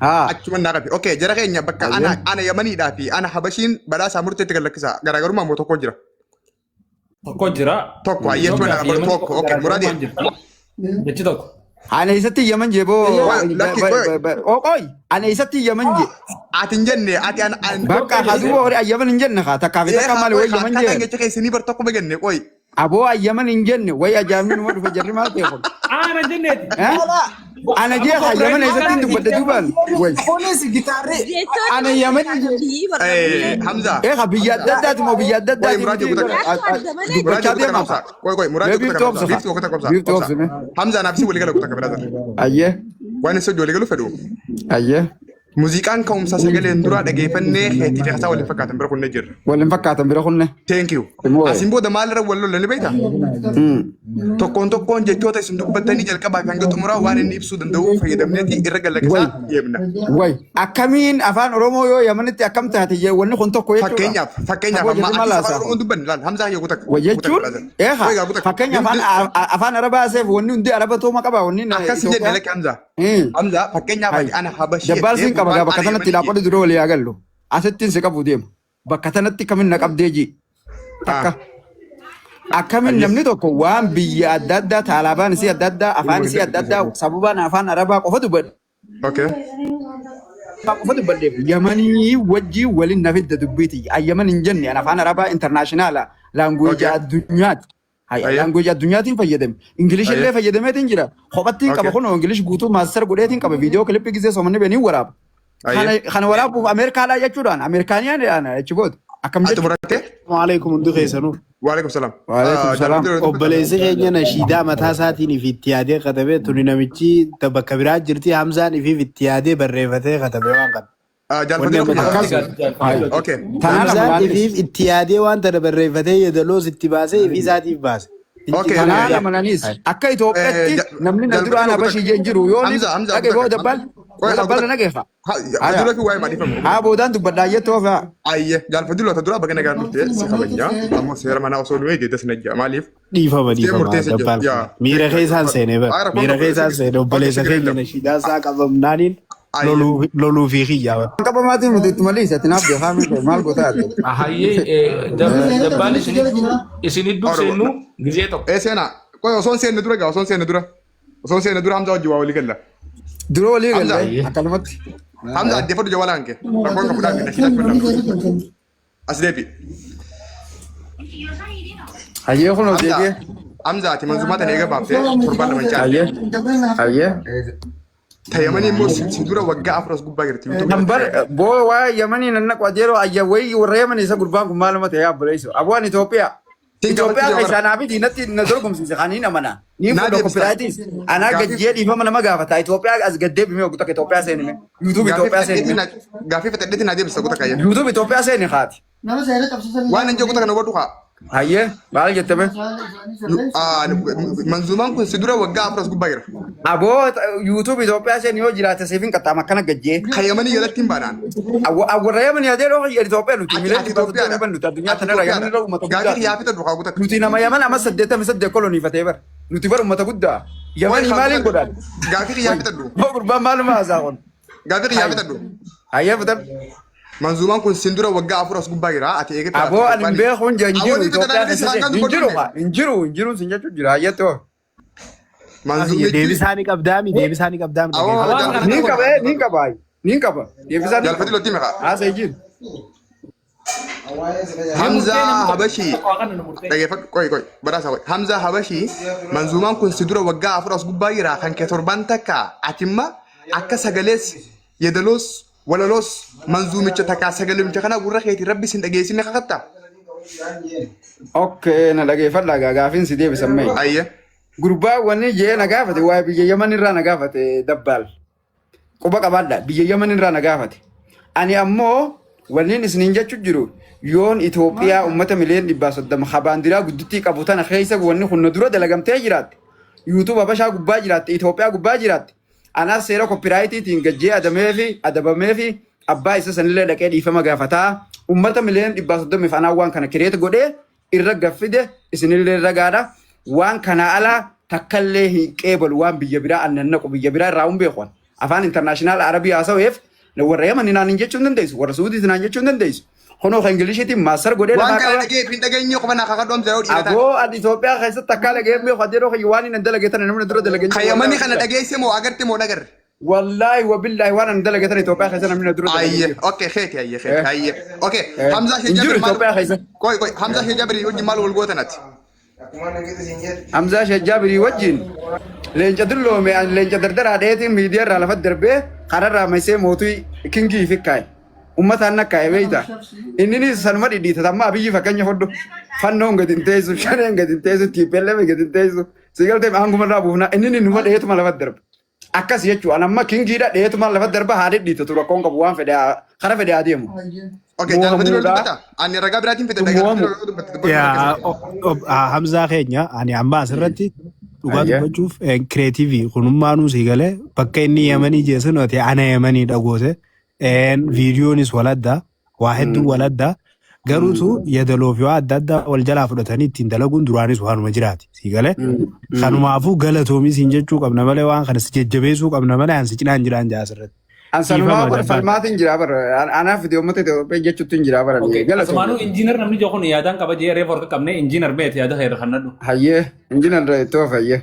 [SPEAKER 2] Haa.
[SPEAKER 1] Achuma naa qabi. Okay jara keenya bakka ana
[SPEAKER 2] Ayyee.
[SPEAKER 1] ana yamaniidhaa fi ana habashiin badhaasaa murteetti gallakkisa. Garaagarummaa immoo tokko jira.
[SPEAKER 3] Tokko jira.
[SPEAKER 1] Tokko hayyee
[SPEAKER 3] Itoophiyaa fi Yemen
[SPEAKER 1] tokko okay muraadii.
[SPEAKER 3] garaagarummaan jirti. Jechi tokko.
[SPEAKER 2] Ani eessatti Yaman jee boo.
[SPEAKER 1] Lakki qoy.
[SPEAKER 2] Qoy. Ani eessatti Yaman jee.
[SPEAKER 1] Ati hin jenne ati an an.
[SPEAKER 2] Bakka haduuba horii ayyaman hin jenne haa takkaa fi takka maali wayi Yaman
[SPEAKER 1] Akkaataan
[SPEAKER 2] jee.
[SPEAKER 1] jecha keessanii bar tokko jenne qoy.
[SPEAKER 2] Aboo ayyaman hin jenne wayi ajaa'ibni numa dhufe jarri maal ta'e kun.
[SPEAKER 3] Ana jenneeti.
[SPEAKER 2] Ana jee haa Yaman eessatti hin dubbadde duubaan. Wayi.
[SPEAKER 7] Kunis gitaarri
[SPEAKER 10] Jechoonni
[SPEAKER 7] ana Yaman
[SPEAKER 10] wal biyyi barbaadne.
[SPEAKER 1] Hamza.
[SPEAKER 2] Eh haa biyya adda addaati moo biyya adda
[SPEAKER 1] Qoy
[SPEAKER 2] addaati
[SPEAKER 1] muraadii
[SPEAKER 2] miti
[SPEAKER 1] kutaa.
[SPEAKER 10] Adda malee
[SPEAKER 2] dubbachaa
[SPEAKER 1] Muraadii kutaa
[SPEAKER 2] deema.
[SPEAKER 1] kamsa. Qoy qoy muraadii
[SPEAKER 2] Mee
[SPEAKER 1] kutaa
[SPEAKER 2] biiftuu
[SPEAKER 1] kamsa.
[SPEAKER 2] obsa
[SPEAKER 1] Biiftuu kutaa kamsa.
[SPEAKER 2] Biiftuu obsa mee.
[SPEAKER 1] Hamza naaf si walii gala kutaa kabira.
[SPEAKER 2] Ayyee.
[SPEAKER 1] Waan isa walii galu fedhu.
[SPEAKER 2] Ayyee.
[SPEAKER 1] Muuziqaan ka'umsa sagaleen duraa dhageeffannee heetii fi hasaa waliin fakkaatan bira kunnee jirra.
[SPEAKER 2] Waliin fakkaatan bira kunne.
[SPEAKER 1] Thank you.
[SPEAKER 2] Immoo.
[SPEAKER 1] Asiin booda maalirra wal lolla ni beektaa? Tokkoon tokkoon jechoota isin dubbattanii jalqabaa fi hanga xumuraa waan inni ibsuu danda'u fayyadamneeti irra gallakkisaa deemna.
[SPEAKER 2] Way akkamiin afaan Oromoo yoo Yamanitti akkam taate jee wanni kun tokko jechuudha.
[SPEAKER 1] Fakkeenyaaf fakkeenyaaf
[SPEAKER 2] Aboo
[SPEAKER 1] amma
[SPEAKER 2] jarri
[SPEAKER 1] ati
[SPEAKER 2] maal
[SPEAKER 1] afaan
[SPEAKER 2] haasaa
[SPEAKER 1] Oromoo
[SPEAKER 2] kun?
[SPEAKER 1] dubbanne laal Hamzaa yoo kutakka.
[SPEAKER 2] Way jechuun eeha fakkeenyaaf afaan afaan Arabaa seef wanni hundi Araba tooma qaba wanni
[SPEAKER 1] Akkas hin jenne
[SPEAKER 2] Itoophiyaa.
[SPEAKER 1] lakki Hamzaa. Hamzaa fakkeenyaaf ati ana Habashii
[SPEAKER 2] Dabbaal siin
[SPEAKER 1] jettee
[SPEAKER 2] qaba gaa
[SPEAKER 1] gurbaan
[SPEAKER 2] bakka
[SPEAKER 1] ana
[SPEAKER 2] tanatti
[SPEAKER 1] Yamanii
[SPEAKER 2] laaqonni dura walii haa gallu. Asittiin si qabu deema. Bakka tanatti kamin na qabdee ji. Takka. Akkamiin namni tokko waan biyya adda addaa taalaabaan isii adda addaa afaan isii adda addaa sababaan afaan Arabaa qofa dubbadhe.
[SPEAKER 1] Okay.
[SPEAKER 2] Qofa dubbadheef Yamanii wajjii waliin na fidda dubbiiti. Yaman hin jenne ani afaan Arabaa international language addunyaati. Language addunyaatiin fayyadame. Ingilish illee fayyadameetiin jira. Kophattiin qaba kunoo Ingilish guutuu master godheetiin qaba. Viidiyoo kilippii gisee somanni beniin waraaba. Kana waraabuuf Ameerikaadhaa jechuudhaan Ameerikaaniyaan achi booda. Akkam
[SPEAKER 1] Ati
[SPEAKER 2] jechuudha.
[SPEAKER 1] murattee?
[SPEAKER 9] Waalaikum hundi keessanuu.
[SPEAKER 1] Waalaikum salaam.
[SPEAKER 2] Waalaikum salaam.
[SPEAKER 9] Obboleessi keenya nashiidaa mataa isaatiin if itti yaadee katabee tuni namichi bakka biraa jirti Hamzaan ifiif itti yaadee barreeffatee katabee waan kana. Wanni amma
[SPEAKER 1] Okay.
[SPEAKER 2] Tanaan
[SPEAKER 9] Hamzaan
[SPEAKER 2] amanaanis.
[SPEAKER 9] ifiif itti yaadee waan tana barreeffatee yeedaloos itti baasee ifii isaatiif baase.
[SPEAKER 1] Okay.
[SPEAKER 2] Tanaan amananiis. Akka Itoophiyaatti namni na duraan Habashii jeen jiru yoo ni
[SPEAKER 1] Hamza Hamza
[SPEAKER 2] dhaqee booda dabbal dabbal na dhageeffa.
[SPEAKER 1] Dura fi waa'ee maadhiifamu.
[SPEAKER 2] Haa boodaan dubbadhaa jettoo ofa.
[SPEAKER 1] Ayye jaalfadhu loota dura baga nagaan dhufte si kabajaa ammoo seera manaa osoo nu eegde das najja maaliif
[SPEAKER 9] Dhiifama
[SPEAKER 1] Murtee
[SPEAKER 9] dhiifama
[SPEAKER 1] murteessa jira.
[SPEAKER 9] dabbaal.
[SPEAKER 1] Yaa.
[SPEAKER 9] Miira keessaan seenee bara. Miira keessaan seenee obboleessa keenya nashiidaa isaa qabamnaaniin loluu fi kiyyaa bara.
[SPEAKER 2] Qabamaatiin nuti itti malee isatti naaf beekaa miti maal gootaa ati.
[SPEAKER 11] Hayyee dabbaan isin iddoo seennu gizee tokko.
[SPEAKER 1] Ee seenaa qoy osoo hin seenne dura gaa osoo hin seenne dura osoo hin seenne dura Hamza wajjin waa walii galla.
[SPEAKER 2] Dura walii
[SPEAKER 1] Hamza.
[SPEAKER 2] galle akkanumatti.
[SPEAKER 1] Hamza addeeffadhu jawala hanke rakkoon qabu dhaabbi nashiidaa fudhadha. As deebi.
[SPEAKER 2] Hayyee kun
[SPEAKER 1] Hamza
[SPEAKER 2] deebi'ee.
[SPEAKER 1] Hamza ati manzumaa tana eega baaftee torbaan lama hin caalle.
[SPEAKER 2] Hayyee. Hayyee.
[SPEAKER 1] Tayyamanii immoo si dura waggaa 4 as gubbaa jirti. YouTube
[SPEAKER 2] Kan bar boo waa Yamanii nan naqu ajeeroo ayya wayii warra Yamanii isa gurbaan kun maaluma ta'e abboleessu. Abu'aan Itoophiyaa. Itoophiyaa keessaa naa fi diinatti na dorgomsiise kan hin amana. Ni
[SPEAKER 1] Naa
[SPEAKER 2] fudha
[SPEAKER 1] deebisa.
[SPEAKER 2] koppiraayitis. Anaa gajjee dhiifama nama gaafata. Itoophiyaa as gaddee bimee ogu takka Itoophiyaa seenime. YouTube Itoophiyaa seenime.
[SPEAKER 1] Gaaffii fixadheetti naa deebisa goota kayya.
[SPEAKER 2] YouTube Itoophiyaa seeni haati.
[SPEAKER 4] Nama seera qabsiisan.
[SPEAKER 1] Waan hin jeeqota kana hubadhu haa.
[SPEAKER 2] Hayyee maal jettame?
[SPEAKER 1] Manzuumaan kun si dura waggaa 4 as gubbaa jira.
[SPEAKER 2] Aboo YouTube Itoophiyaa seeni yoo jiraate siif hin qaxxaama akkana gajjee.
[SPEAKER 1] Kayyamanii jalatti hin baanaan.
[SPEAKER 2] Warra Yamanii adeeroo Itoophiyaa nuti
[SPEAKER 1] Ati
[SPEAKER 2] miileen
[SPEAKER 1] ati
[SPEAKER 2] dhibba soddoma
[SPEAKER 1] Itoophiyaadha.
[SPEAKER 2] nuti addunyaa
[SPEAKER 1] Ati
[SPEAKER 2] tanarra Yaman irra
[SPEAKER 1] Itoophiyaadha.
[SPEAKER 2] uummata
[SPEAKER 1] Gaaffii
[SPEAKER 2] guddaa.
[SPEAKER 1] xiyyaa fixadhu haa guutakka.
[SPEAKER 2] Nuti nama Yaman amma 88 koloniifatee bara. Nuti bara uummata guddaa. Yamanii maaliin godhan?
[SPEAKER 1] Gaaffii xiyyaa fixadhu.
[SPEAKER 2] Boo gurbaan maaluma haasaa kun?
[SPEAKER 1] Gaaffii xiyyaa fixadhu.
[SPEAKER 2] Hayyee fixadhu.
[SPEAKER 1] Manzuumaan kun sin dura waggaa 4 as gubbaa jira. Ati eegatti
[SPEAKER 2] Aboo ani hin beeku hin jiru
[SPEAKER 1] Awoon
[SPEAKER 2] Itoophiyaa keessatti hin jiru hin jiru hin jiru sin jechuun jira hayyeetti hoo.
[SPEAKER 1] Manzuumichi.
[SPEAKER 9] Deebisaa ni qabdaami deebisaa ni qabdaami.
[SPEAKER 1] Awoo
[SPEAKER 2] Ni qaba ni qaba ni qaba deebisaa ni
[SPEAKER 1] Jaalfadhi
[SPEAKER 2] qaba.
[SPEAKER 1] lotti meeqa?
[SPEAKER 2] Haasa jiru.
[SPEAKER 1] Hamzaa Habashii. Dhageeffadhu qoy qoy badhaasa qoy. Hamzaa Habashii manzuumaan kun si dura waggaa 4 as gubbaa jira kan kee torban takka atimma akka sagalees yeedaloos walaloos manzuumicha takkaa sagalemicha kana gurra keetii rabbi sin dhageessinne kakatta.
[SPEAKER 2] Okay na dhageeffadhaa gaa gaafiin si deebisan mee.
[SPEAKER 1] Ayye.
[SPEAKER 2] Gurbaa wanni jee na gaafate waa'ee biyya Yaman irraa na gaafate dabbaal. Quba qabaadha biyya Yaman irraa na gaafate. Ani ammoo wanniin isiniin jechu jiru yoon Itoophiyaa uummata miliyoona 130 ha baandiraa guddittii qabu tana keessa wanni kun na dura dalagamtee jiraatte. YouTube Habashaa gubbaa jiraatte Itoophiyaa gubbaa jiraatte. Anaas seera koppiraayitiitiin gajjee adamee fi adabamee fi abbaa isa sanillee dhaqee dhiifama gaafataa. Uummata miliyoona 130f anaan waan kana kireet godhee irra gaffide isinillee ragaadha. Waan kana alaa takkallee hin qeebalu waan biyya biraa annan naqu biyya biraa irraa hin beeku. Afaan international Arabii haasa'uuf warra Yaman naan hin jechuu hin dandeessu. Warra Suudii naan jechuu hin dandeessu. Kunoo kan Ingiliishiitiin maastar godhee
[SPEAKER 1] Waan
[SPEAKER 2] lafaa
[SPEAKER 1] kana
[SPEAKER 2] qaba.
[SPEAKER 1] dhagee fi hin dhageenye qofa naa kakadhu Hamza yoo dhiira taate.
[SPEAKER 2] Aboo ani Itoophiyaa keessatti takkaa dhagee beeku adeeroo kiyya waan inni dalage tana namni dura dalage hin
[SPEAKER 1] Kan
[SPEAKER 2] jiru
[SPEAKER 1] Yamanii
[SPEAKER 2] wallaahi
[SPEAKER 1] kana
[SPEAKER 2] billaahi.
[SPEAKER 1] dhageesse moo agarte moo nagarre?
[SPEAKER 2] Wallaahi wabillaahi waan ani dalage tana Itoophiyaa keessa namni dura dalage hin
[SPEAKER 1] Ayye,
[SPEAKER 2] jiru.
[SPEAKER 1] okay, keeti ayye, keeti
[SPEAKER 2] Eh,
[SPEAKER 1] ayye. Okay,
[SPEAKER 2] eh,
[SPEAKER 1] Hamzaa Sheekh
[SPEAKER 2] hin jiru
[SPEAKER 1] Jaabir maal
[SPEAKER 2] Itoophiyaa keessa.
[SPEAKER 1] Qoy qoy, Hamzaa Sheekh Jaabir wajjin maal wal gootan ati?
[SPEAKER 2] Hamzaa Sheekh Jaabirii wajjin leenca dulloome ani leenca dardaraa dheetiin miidiyaa irraa lafa darbee kararraa maysee mootii kingii fi kaa'e. Uummataan nakkaa'e beeyta. Inninis sanuma dhidhiitata amma abiyyi fakkeenya fodhu. Fannoon gadi hin teessu, shaneen gadi hin teessu, TPLF gadi hin teessu. Si galtee aanguma irraa buufna inni numa dheetuma lafa darba. Akkas jechuudha. Ani amma kingiidha dheetuma lafa darba haa dhidhiitatu rakkoon qabu waan fedhe kara fedhe haa deemu.
[SPEAKER 1] Okay, jaalfatanii wal
[SPEAKER 2] Moohamuudha.
[SPEAKER 1] dubbata. Ani ragaa biraatiin fedha jaalfatanii
[SPEAKER 2] Moohamu.
[SPEAKER 1] wal dubbata dubbachuu
[SPEAKER 9] Yaa
[SPEAKER 1] rakkisa.
[SPEAKER 9] Hamzaa keenya ani amma asirratti dhugaa
[SPEAKER 2] Ayyee.
[SPEAKER 9] dubbachuuf kireetiivii kunummaanuu sii galee bakka inni Yamanii jeessan ati ana Yamanii dhagoote viidiyoonis waladda waa hedduu waladda garuutu yadaloo fi waa adda addaa wal jalaa fudhatanii ittiin dalaguun duraanis waanuma jiraati sii galee kanumaafuu galatoomii siin jechuu qabna malee waan kana si jajjabeessuu qabna malee ansi cinaan jiraan jaa asirratti.
[SPEAKER 2] An sanumaa
[SPEAKER 9] Dhiifama
[SPEAKER 2] bar
[SPEAKER 9] dabbaan.
[SPEAKER 2] falmaatiin jira bar anaaf fide uummata Itoophiyaa jechuutti hin jira bar
[SPEAKER 3] Okay,
[SPEAKER 2] galatoomii.
[SPEAKER 3] asumaanuu injiinar namni jiru kun yaadaan qaba jee reefu harka qabne injiinar beet yaada heera kannadhu.
[SPEAKER 2] Hayyee injinar ittoo fayyee.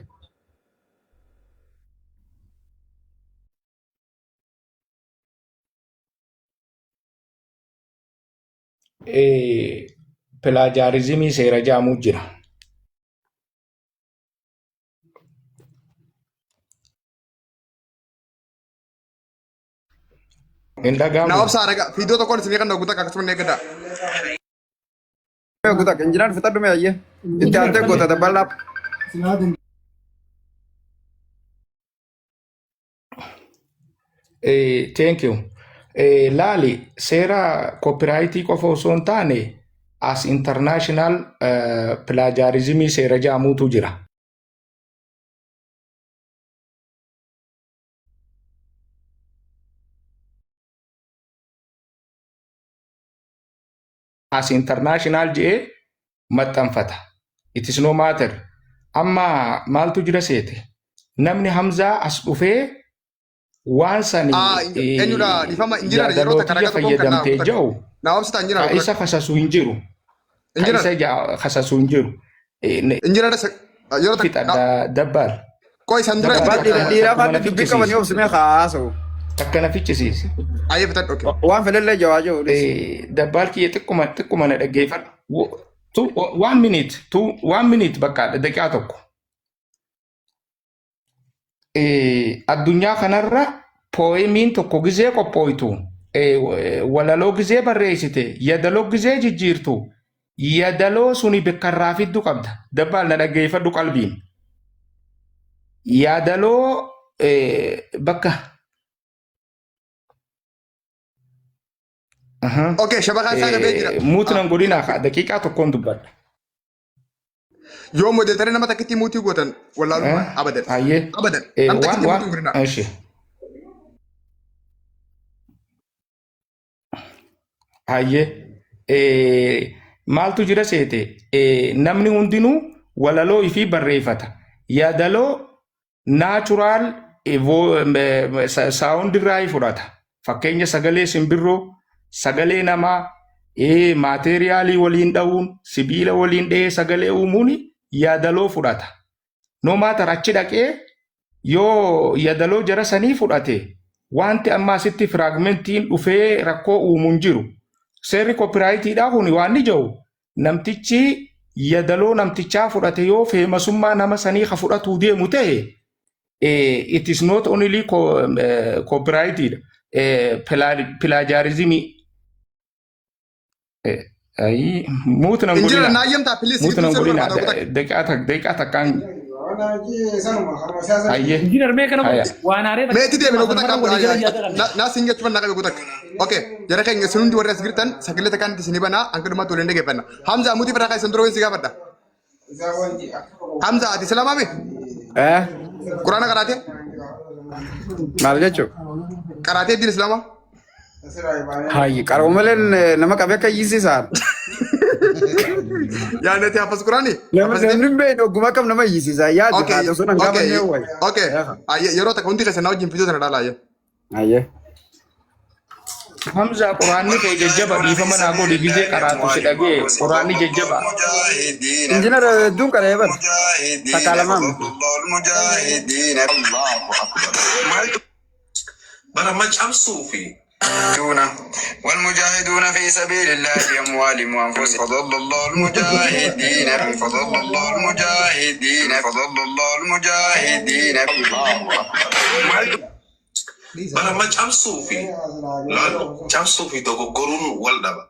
[SPEAKER 7] Pilaajarizimii seera jedhamu jira. Hin
[SPEAKER 1] Na
[SPEAKER 7] dhaga'amu.
[SPEAKER 1] obsaa ragaa viidiyoo tokkoon isinii kan guutaa akkasuma ni eeggadha.
[SPEAKER 2] Guutaa injinar fixadhu mee hayyee. Itti aantee goota dabbalaa.
[SPEAKER 7] Thank you. Laali seera copyrightii qofa osoo hin taane as international plagiarismii seera jedhamutu jira. As international jedhee maxxanfata. It is no matter. Amma maaltu jira seete? Namni Hamzaa as dhufee waan sani
[SPEAKER 1] Eenyudha dhiifama injinar yeroo
[SPEAKER 7] yaadaloo
[SPEAKER 1] takka
[SPEAKER 7] tiyya
[SPEAKER 1] ragaa tokkoon kan naa
[SPEAKER 7] fayyadamtee
[SPEAKER 1] guutaa.
[SPEAKER 7] jiru
[SPEAKER 1] Naa obsitaa injinar
[SPEAKER 7] ka isa kasasu hin jiru. Ka
[SPEAKER 1] Injinar
[SPEAKER 7] isa kasasu hin jiru.
[SPEAKER 1] Injinar yeroo takka
[SPEAKER 7] Fixadha dabbaal.
[SPEAKER 1] Qoy san dura
[SPEAKER 7] Dabbaal
[SPEAKER 2] Dabbaal dhiira dhiiraa
[SPEAKER 7] takkuma
[SPEAKER 2] faatti
[SPEAKER 7] na
[SPEAKER 2] dubbii qabanii
[SPEAKER 7] fichisiisi.
[SPEAKER 2] obsimee haasa'u.
[SPEAKER 7] Takka na fichisiisi.
[SPEAKER 1] Ayyee fixadhu okay.
[SPEAKER 2] Waan fedhallee jawaa jiru dhis.
[SPEAKER 7] Dabbaal kiyya xiqquma xiqquma na dhaggeeffadhu. One minute, two, one minute bakka daqiiqaa tokko. Addunyaa kanarra pooyemiin tokko gizee qophooytu, walaloo gizee barreessite, yadaloo gizee jijjiirtu, yadaloo suni bakka irraa fiddu qabda. Dabbaal na dhaggeeffadhu qalbiin. Yadaloo bakka.
[SPEAKER 1] Okay, shabakaan isaa gabee jira.
[SPEAKER 7] Muut nan godhinaa kaa daqiiqaa tokkoon dubbadha.
[SPEAKER 1] Yoo modeetara nama takkitti muutii gootan wallaalummaa abadan.
[SPEAKER 7] Ayyee.
[SPEAKER 1] Abadan. Nama
[SPEAKER 7] Waan
[SPEAKER 1] takkitti
[SPEAKER 7] waan
[SPEAKER 1] muutii hin godhinaa.
[SPEAKER 7] Ishi. Ayyee. Maaltu jira seete namni hundinuu walaloo ifii barreeffata. Yaadaloo natural sound irraa fudhata. Fakkeenya sagalee simbirroo, sagalee namaa, maateeriyaalii waliin dha'uun, sibiila waliin dha'ee sagalee uumuun yaadaloo fudhata. No matter achi dhaqee yoo yaadaloo jara sanii fudhate wanti amma asitti firaagmentiin dhufee rakkoo uumu hin jiru. Seerri koopiraayitiidhaa kun waan ni jiru namtichi yadaloo namtichaa fudhate yoo feemasummaa nama sanii ka fudhatuu deemu ta'e it is not only copyrighted plagiarism. Muut nan
[SPEAKER 1] Injinar
[SPEAKER 7] godhina
[SPEAKER 1] naayyamtaa please
[SPEAKER 7] muut
[SPEAKER 1] sitti
[SPEAKER 7] nan
[SPEAKER 1] sirrii
[SPEAKER 7] godhina
[SPEAKER 1] barbaada guutaa.
[SPEAKER 7] daqiiqaa takkaan hayyee
[SPEAKER 3] Injiinar mee kana
[SPEAKER 7] haya
[SPEAKER 3] waan haaree
[SPEAKER 1] Meetii deemee guutaa
[SPEAKER 3] takka walii jala yaada qabna.
[SPEAKER 1] naa siin jechuun naa qabe guutaa. Okay, jara keenya isin hundi warri as jirtan sagalee takkaan isin banaa hanga dhumaatti waliin dhaggeeffanna. Hamza mutii biraa isin dura si gaafadha. Hamza ati islaamaa mi?
[SPEAKER 2] Eh
[SPEAKER 1] Quraana qaraatee?
[SPEAKER 2] maal jechuu?
[SPEAKER 1] Qaraatee diin islaamaa?
[SPEAKER 2] Hayyi qaroomaleen nama qabee akka iyyisiisaan.
[SPEAKER 1] Yaa nati hafas quraani?
[SPEAKER 2] Namni hin beekne ogummaa akkam nama iyyisiisa. Yaadi
[SPEAKER 1] Okay,
[SPEAKER 2] haadha osoo nan
[SPEAKER 1] okay,
[SPEAKER 2] gaafannee wayi.
[SPEAKER 1] okay. Yeroo takka hundi keessan na wajjin fiduu sana dhaalaa.
[SPEAKER 2] Ayyee.
[SPEAKER 7] Hamza quraanni kee jajjaba dhiifama naa godhi gizee qaraatu si dhagee quraanni jajjaba.
[SPEAKER 2] Injinar hedduun qara'ee bara. Takkaa lamaa miti.
[SPEAKER 6] المجاهدين الله أكبر
[SPEAKER 12] Bara ma cabsuu fi
[SPEAKER 6] والمجاهدون في سبيل الله بأموالهم وأنفسهم فضل الله المجاهدين فضل الله المجاهدين فضل الله المجاهدين الله أكبر
[SPEAKER 12] bara ma cabsuu fi laal cabsuu fi dogoggoruun wal dhaba.